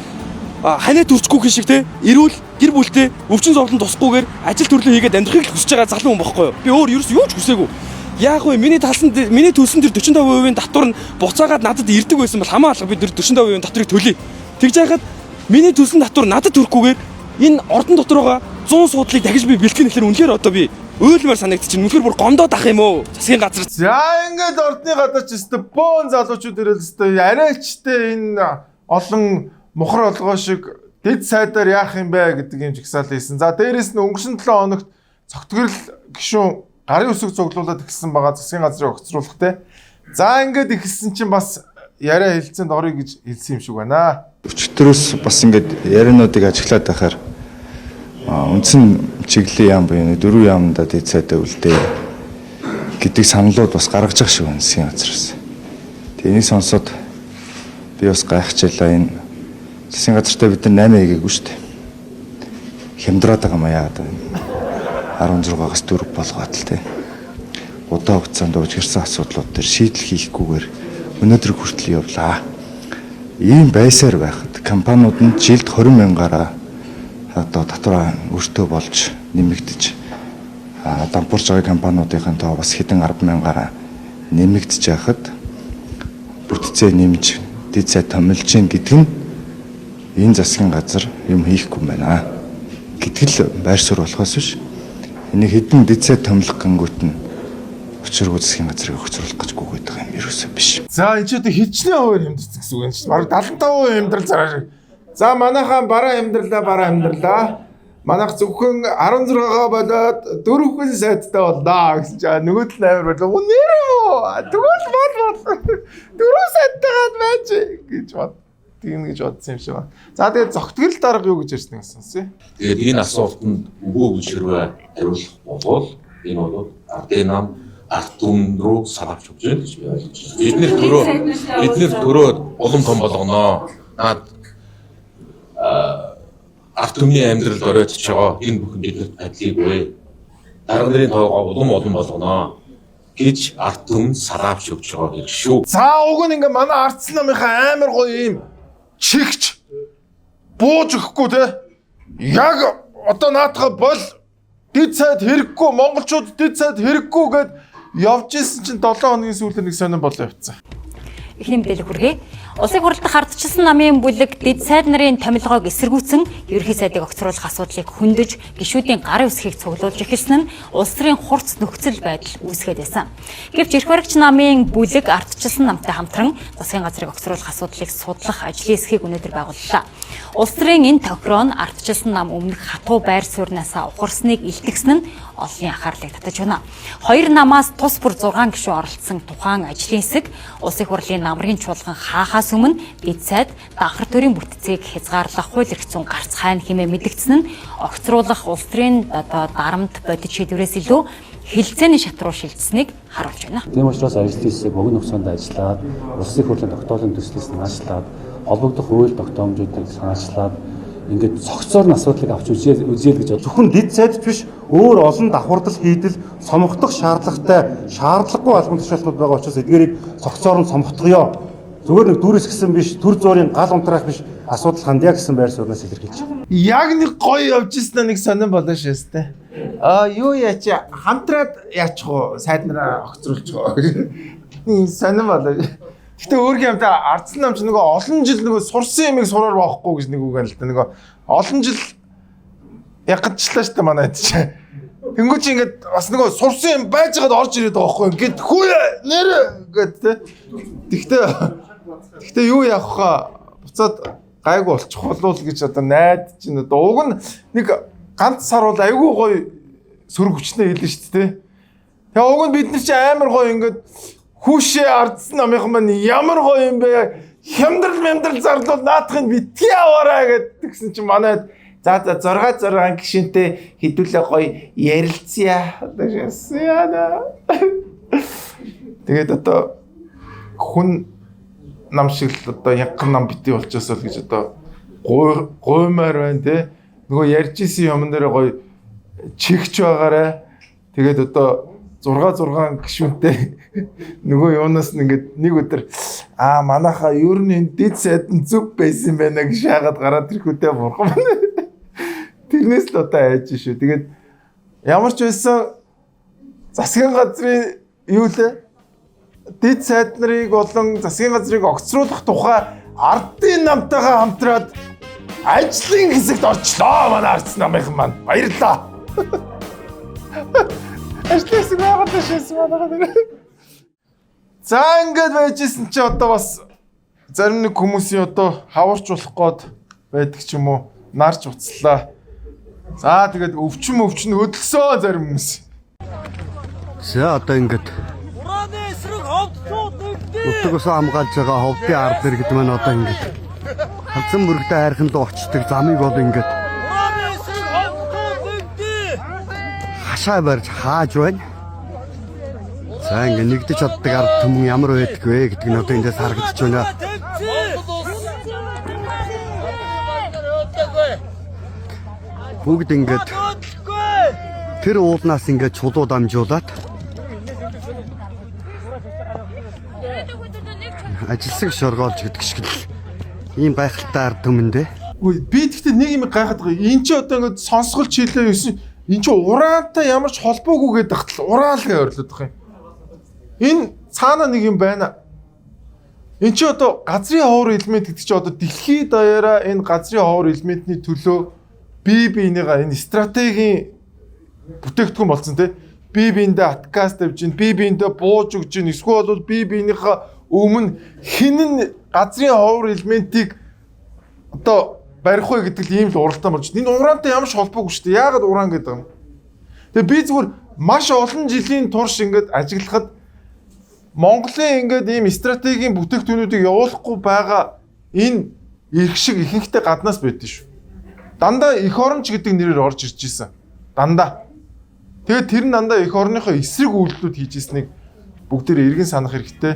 ханиад төрчихгүй гэх шиг те эрүүл гэр бүлтэй өвчин зовлон тусахгүйгээр ажил төрлөө хийгээд амьдрахыг л хүсэж байгаа залуу хүн бохгүй юу? Би өөр ерөөс юу ч хүсээгүй. Яг вэ миний талсан миний төлсөн тэр 45% татвар нь буцаагаад надад ирдэг байсан бол хамаа алга би тэр 45% татварыг төлье. Тэгж яхад миний төлсөн татвар надад төрөхгүйгээр энэ ордон дотор байгаа 100 суудлыг дахиж би бэлтгэх нэхлээр үнэхээр одоо би уйлмаар санагдчих. Үнэхээр бүр гомдоод ах юм уу? Засгийн газар. За ингээд ордны гадаач өстө бөөн залуучууд ирэл өстө яриачтай энэ олон мухар олгоо шиг дэд сайдаар яах юм бэ гэдэг юм жигсаал хийсэн. За дээрэс нь өнгөрсөн 7 хоногт цогтгөрл гишүүн гарын үсэг цуглуулад эхэлсэн байгаа засгийн газрыг огцруулах те. За ингээд эхэлсэн чинь бас яриа хэлцээнд орё гэж хэлсэн юм шиг байна. Өчигдрөөс бас ингээд яриануудыг ажиглаад байхаар үндсэн чиглэлийн яам буюу дөрвөн яамдаа дэд сайдаа үлдээ гэдэг саналууд бас гаргаж байгаа шиг байна засгийн газраас. Тэгээ энийг сонсоод би бас гайхчихлаа. Энэ засгийн газартай бид нар 8 хийгээгүй шүү дээ. Хямдраад байгаа юм яагаад вэ? 16-аас 4 болгоод л тий. Удаан хугацаанд уужгирсан асуудлууд дээр шийдэл хийхгүйгээр өнөөдөр хүртэл явлаа. Ийм байсаар байхад компаниуд нь жилд 20 мянгаараа одоо татвар өртөө болж нэмэгдэж дампуурч байгаа компаниудын тоо бас хэдэн 10 мянгаараа нэмэгдэж байхад бүтцээ нэмж дэд сайд томилж гин гэдэг нь энэ засгийн газар юм хийхгүй юм байна гэдэг л байр суурь болохоос биш. Энийг хэдэн дэд сайд томилох гингүүт нь учиргүй засгийн газрыг өгцруулах гэж гүгээд байгаа юм ерөөсөө биш. За энэ ч одоо хичнээн хувиар хэмдэрсэн гэсэн үг юм чинь. Бараг 75% хэмдрэл зараа. За манайхаа бараа хэмдэрлээ. Манайх зөвхөн 16-гаа болоод 4 сайдтай боллоо гэсэн чинь нөгөөд нь амар болоо. Нэр үү? Тэгвэл бол. 4 сайдтайгаа байж гэж бод. Тийм гэж бодсон юм шиг байна. За тэгээд зогтгол дарга юу гэж ярьсан гэсэн сонсъё. Тэгээд энэ асуултанд үгүй гэж хэрвээ хариулах болвол энэ бол ардын нам ард түмэн рүү салавч өгч гэж би ойлгож байна. Бид нэр төрөө улам том болгоно. Наад ард түмний амьдралд оройтж байгаа энэ бүхэн биднэрт адилгүй. Дарга нарын тоогоо улам олон болгоно гэж ард түмэн салавч өгч байгаа хэрэг шүү. За уг нь ингээ манай ардсан намынхаа амар гоё юм чигч бууж өгөхгүй те. Яг одоо наатаха бол дэд сайд хэрэггүй монголчууд дэд сайд хэрэггүй гэд явж исэн чинь 7 хоногийн сүүлээр нэг сонин болоо явцсан. Эхний мэдээлэл хүргэе. Улсын хурлын ардчилсан намын бүлэг дэд сайд нарын томилгоог эсэргүүцэн ерөнхий сайдыг огцруулах асуудлыг хөндөж гишүүдийн гарын үсгийг цуглуулж эхэлсэн нь улс төрийн хурц нөхцөл байдал үүсгээд байсан. Гэвч эрх баригч намын бүлэг ардчилсан намтай хамтран засгийн газрыг огцруулах асуудлыг судлах ажлын хэсгийг өнөөдөр байгууллаа. Улс төрийн энэ тохироо нь ардчилсан нам өмнөх хатуу байр сууриасаа ухарсныг илтгэсэн нь олонний анхаарлыг татаж байна. Хоёр намаас тус бүр 6 гишүүн оролцсон тухайн ажлын хэсэг Улсын хурлын намрын чуулган хаахаас өмнө дэд сайд данхар төрийн бүтцийг хязгаарлах хууль эрх зүйн гарц хайна хэмээн мэдэгдсэн нь огцруулах улс төрийн одоо дарамт бодит шийдвэрээс илүү хилцээний шат руу шилжсэнийг харуулж байна. Тийм учраас ажлын хэсэг богино хугацаанд ажиллаад Улсын хурлын тогтоолын төслийг санаачлаад холбогдох хууль тогтоомжуудыг санаачлаад ингээд цогцоор нь асуудлыг авч үзье гэж зөвхөн дэд сайдч биш өөр олон давхардал хийдэл сомгохдох шаардлагатай шаардлагагүй албан тушаалтнууд байгаа учраас эдгээрийг цогцоор нь сомгохдгоё. Зүгээр нэг дүрс гэсэн биш, төр зуурын гал унтраах биш асуудал хандъя гэсэн байр сууриас илэрхийлж байна. Яг нэг гоё явж ирсэн нэг сонирн болоо шээстэй. Аа юу яач хамтраад яачих уу? Сайд нараа огцруулчих уу? Нэг сонирн болоо. Гэтэ өөргийн юм та ардсан нам ч нөгөө олон жил нөгөө сурсан юмыг сураар байхгүй гэж нэг үг байна л да. Нөгөө олон жил ягдчлаа шүү дээ манай хэд чи. Тэнгүү чи ингээд бас нөгөө сурсан юм байжгаад орж ирээд байгаа байхгүй ингээд хүү нэр гэд тэ. Тэгтээ юу явах вэ? Буцаад гайгүй болчих болов гэж одоо найдаж чинь одоо уг нь нэг ганц сар бол айгүй гоё сөрөг хүчнээ хэлнэ шүү дээ. Тэгээ уг нь бид нар чи амар гоё ингээд хүүшээ ардсан намынхан маань ямар гоё юм бэ? Хямдрал мямдрал зарлуул наадахыг битгий аваарай гэдгсэн чинь манай за 6 6 гишүүнтэй хідүүлээ гоё ярилцъя. Тэгээд одоо хүн нам шиг л одоо янхан нам битгий болчихсоо л гэж одоо гуймаар байна те. Нөгөө ярьж исэн юм дээр гоё чихч байгаарай. Тэгээд одоо 6 6 гишүүнтэй нөгөө юунаас нь ингээд нэг өдөр аа манайхаа ер нь энэ дэд сайд нь зүг байсан байна гэж шаагаад гараад ирэхүүтэй бурхан байна. Тэрнээс л одоо айж шүү. Тэгээд ямар ч байсан засгийн газрын юу лээ дэд сайд нарыг болон засгийн газрыг огцруулах тухай ардын намтайгаа хамтраад ажлын хэсэгт орчлоо манай ардсан намынхан маань. Баярлалаа. Ажлын хэсэг байгаад шээсэн манай. За ингээд байжсэн чи одоо бас зарим нэг хүмүүсийн одоо хаварч болох гээд байдаг ч юм уу нарч уцлаа. За тэгээд өвчин хөдөлсөө зарим хүмүүс. За одоо ингээд Утга ус хамгаалж байгаа ховдын ард иргэд маань одоо ингээд хавцан бүрэгдээ хайрхан руу очдог замыг бол ингээд хашаа барьж хааж байна. За ингээд нэгдэж чаддаг ард түмэн ямар байдаг вэ гэдэг нь одоо эндээс харагдаж байна. Бүгд ингээд тэр уулнаас ингээд чулуу дамжуулаад ажилсаг шоргоолж гэдэг шиг л ийм гайхалтай ард түмэндээ. Үгүй би тэгтээ нэг юм гайхаад байгаа. Энд чи одоо ингээд сонсгол чийлээ юусэн энэ чи ураантай ямар ч холбоогүй гэдэг тахтал ураал гэж ойрлоод байгаа юм. Энэ цаана нэг юм байна. Энд чи одоо газрын ховор элемент гэдэг чи одоо дэлхийд даяараа энэ газрын ховор элементний төлөө бие биенийгаа энэ стратегийн бүтээгдэхүүн болсон тий. Бие биендээ аткас тавьж гин, бие биендээ бууж өгч гин, эсвэл бол бие биенийхээ өмнө хин нь газрын ховор элементийг одоо барих вэ гэдэг л ийм л уралдаан болж байна. Энэ ураантай ямар ч холбоогүй шүү дээ. Яагаад уран гэдэг юм? Тэгээ би зүгээр маш олон жилийн турш ингээд ажиглахад Монголын ингээд ийм стратегийн бүтээгдэхүүнүүдийг явуулахгүй байгаа энэ эрх шиг ихэнхдээ гаднаас байдсан шүү. Дандаа эх оронч гэдэг нэрээр орж ирж исэн. Дандаа. Тэгээд тэр нь дандаа эх орныхоо эсрэг үйлдэлүүд хийж ирснийг бүгдээр эргэн санах хэрэгтэй.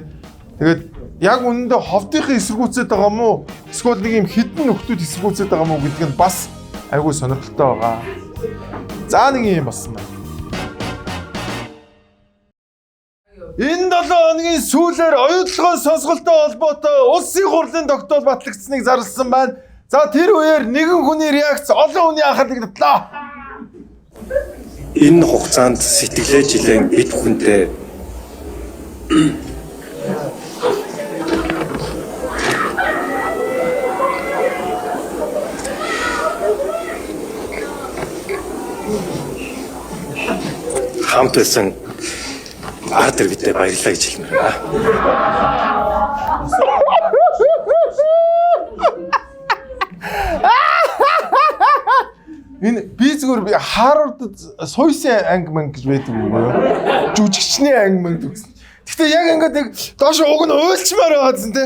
Тэгээд яг үнэндээ ховдынхын эсэргүүцээд байгаа мó эсвэл нэг юм хідэн нөхдүүд эсэргүүцээд байгаа мó гэдг нь бас айгүй сонирхолтой байгаа. За нэг юм болсон байна. Энэ 7 хоногийн сүүлээр оюутлогын сонсголтой холбоотой улсын хурлын тогтоол батлагдсныг зарласан байна. За тэр үеэр нэгэн хүний реакц олон хүний анхаарлыг татлаа. Энэ хугацаанд сэтгэлээ жилэн бид бүхэнтэй Хамт байсан ард иргэдэд баярлалаа гэж хэлмээр байна. Энэ би зүгээр би Харвардд суйсын анги мэн гэж байдаг үгүй юу? Жүжигчний анги мэн гэсэн. Гэтэ яг ингээд яг доош уг нь уйлчмаар байгаадсэн те.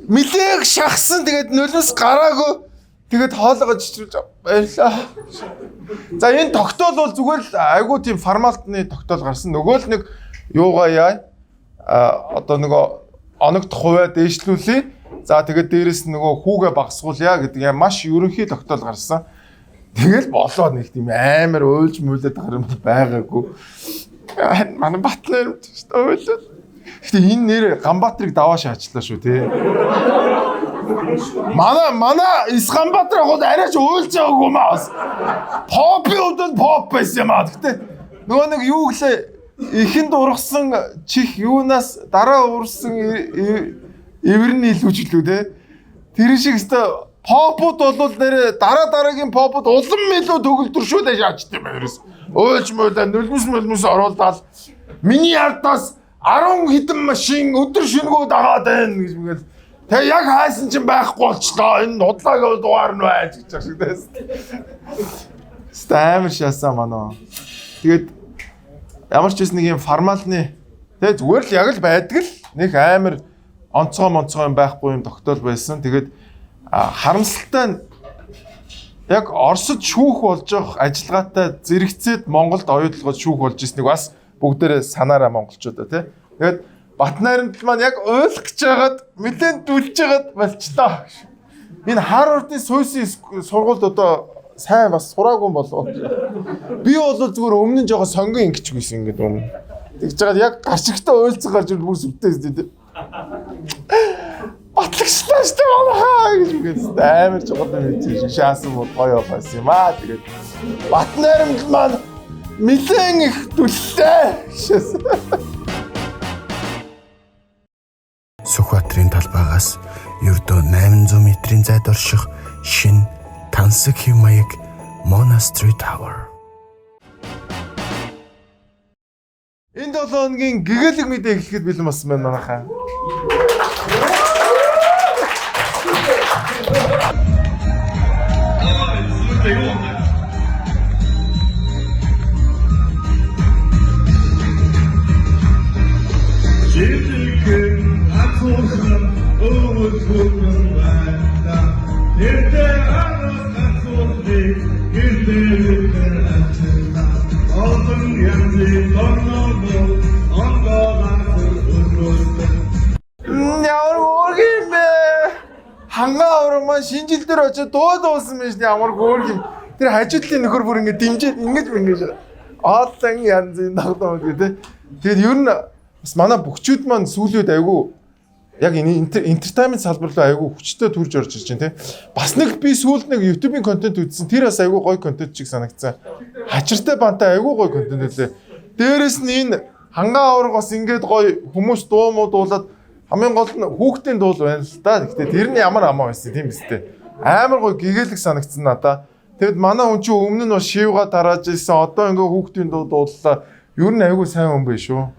Нилээг шахсан, тэгээд нулимс гараагүй, тэгээд хоолойгоо чичрүүлж баярлаа. За, энэ тогтоол бол зүгээр л айгүй тийм формалтны тогтоол гарсан. Нөгөө л нэг юугаа яа а одоо нөгөө оногт хувиа дээшлүүлье. За, тэгээд дээрэс нь нөгөө хүүгээ багасгуулъя гэдэг юм маш ерөнхий тогтоол гарсан. Тэгэл болоо, нэг тийм амар уйлж муулаад байгаа юм байгаагүй. Манай Батнаар уйлаад. Гэтэ энэ нэр Ганбаатарыг даваа шаачлаа шүү тий. Манай Ис Ганбаатар яг бол арайч уйлж байгаагүй маа бас. Попын хувьд бол поп байсан юм аа. Гэтэ нөгөө нэг юу гэлээ, ихэнд ургасан чих юунаас дараа урсан эвэрний илүү ч лүү те. Тэр шиг өстө попууд бол нэрээ дараа дараагийн попууд улам илүү төгөлдршүүлээ шаачтай юм байна ерөөс. Уйлж муулаа, нулимс мулимс оруулаад, миний ардаас 10 хэдэн машин өдөр шөнөгөө дагаад байна гэж мэгэл. Тэгээ яг хайсан чинь байхгүй болчлоо. Энэ худлаагийн дугаар нь байж гэж шиг дээ. Амар шаасан манаа. Тэгээд ямар ч байсан нэг юм формалны тэгээ зүгээр л яг л байдаг л нэг амар онцгой монцгой юм байхгүй юм тогтоол байсан. Тэгээд харамсалтай нь яг Оросд шүүх болж байгаа ажиллагаатай зэрэгцээд Монголд оюутлогод шүүх болж ирснийг бас бүгдээрээ санаараа, монголчуудаа тий. Тэгээд Батнайрамдал маань яг уйлах гэж байгаад, нэлээд дүлж байгаад болчлоо. Энэ Харвардын суйсын сургуульд одоо сайн бас сураагүй болов. Би бол зүгээр өмнө нь жоохон сонгон ингэчихсэн ингээд өмнө. Тэгж жагаад яг гарч ирэхдээ уйлцсан гарч ирэл бүр сүвтэй өстэй. Батлагчлаа шүү дээ манайхаа гэж үгээс амар чухал юм хийж шаасан бол гоё байсан юм аа. Тэгээд Батнайрамдал маань нэлээд их дүллээ. Сүхбаатарын талбайгаас ердөө 800 метрийн зайд орших шинэ тансаг хэв маяг Monastery Tower. Энэ 7 хоногийн гэгээлэг мэдээ эхлэхэд бэлэн болсон байна манайхаа. Ямар хөөрхөн юм бэ? Ханган авраг маань шинэ жил дээр очиод дуу дуусан байж, ямар хөөрхөн юм. Тэр хажуудлын нөхөр бүр ингэ дэмжиж ингэж ингэж олон янзын тоглоом гэдэг. Тэгээд ер нь бас манай бөхчүүд маань сүүлийн үед айгүй яг энэ entertainment салбар руу айгүй хүчтэй төрж орж ирж байна те. Бас нэг би сүүлд нэг YouTube-ийн контент үзсэн. Тэр бас айгүй гоё контент чиг санагдсан. Хачиртай бантай айгүй гоё контент байлээ. Дээрэс нь энэ ханган авраг бас ингээд гоё хүмүүс дуу муу дуулаад, хамгийн гол нь хүүхдийн дуул байна л да. Гэхдээ тэр нь ямар амаа байсан тийм үстэй. Амар гоё гэгээлэг санагдсан надаа. Тэгэд манай хүн чинь өмнө нь бас шивга тарааж ирсэн. Одоо ингээ хүүхдийн дуу дууллаа. Ер нь айгүй сайн хүн байх шүү.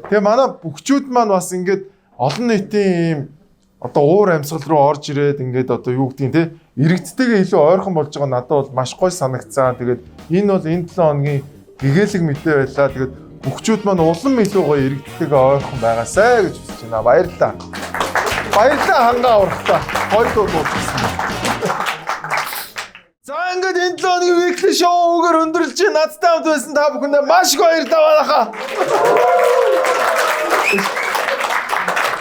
Тэгээ манай бөхчүүд маань бас ингээд олон нийтийн ийм одоо уур амьсгал руу орж ирээд, ингээд одоо юу гэдгийг те, иргэдтэйгээ илүү ойрхон болж байгаа надад бол маш гоё санагцсан. Тэгээд энэ бол энэ 7 хоногийн гэгээлэг мэдээ байлаа. Тэгээд бөхчүүд маань улам илүү гоё иргэдтэйгээ ойрхон байгаасай гэж хүсэж байна. Баярлалаа. Баярлалаа ханган аврагтай. Гоё дуу дуулсан. За, ингээд энэ 7 хоногийн weekly show үүгээр өндөрлж байна. Надтай хамт байсан та бүхэндээ маш их баярлалаа манайхаа.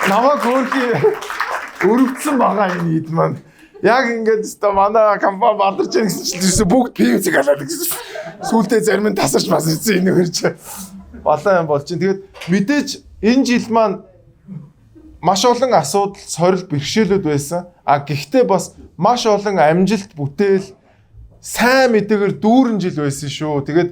Намайг хөөрхий өрөвдсөн байгаа энэ ид маань. Яг ингээд өстой манай компани баларч яах гэсэн чинь бүгд пивзэг халаад гэсэн. Сүүлдээ зарим нь тасарч бас ирсэн, энэ хөрч. Балаа юм болж чинь. Тэгээд мэдээж энэ жил маань маш олон асуудал, сорил, бэрхшээлүүд байсан. А гэхдээ бас маш олон амжилт, бүтээл, сайн мэдээгээр дүүрэн жил байсан шүү. Тэгээд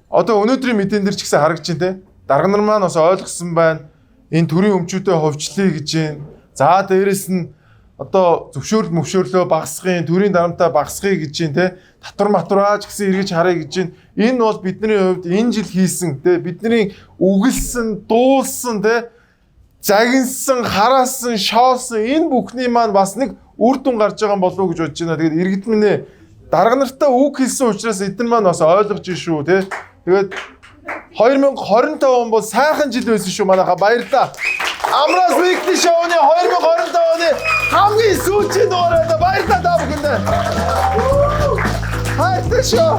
одоо өнөөдрийн мэдээн дээр ч гэсэн харагдаж байна те. Дарга нар маань бас ойлгосон байна. Энэ төрийн өмчүүдэд ховчлие гэж байна. За, дээрэс нь одоо зөвшөөрөл мөвшөөрлөө багасгын, төрийн дарамтаа багасгая гэж чинь те, татвар матураач гэсэн эргэж харъя гэж чинь. Энэ бол бидний хувьд энэ жил хийсэн те, бидний үгэлсэн, дуулсан те, загинсан, хараасан, шоолсон энэ бүхний маань бас нэг үр дүн гарч байгаа юм болов уу гэж бодож байна. Тэгээд иргэд минь ээ, дарга нартаа үг хэлсэн учраас эдгээр маань бас ойлгож шүү те. Тэгээд 2025 он бол сайхан жил байсан шүү манайхаа, баярлалаа. Амраас Weekly Show-ны 2025 оны хамгийн сүүлийн дугаар байлаа. Баярлалаа та бүхэндээ. Хайртай шүү.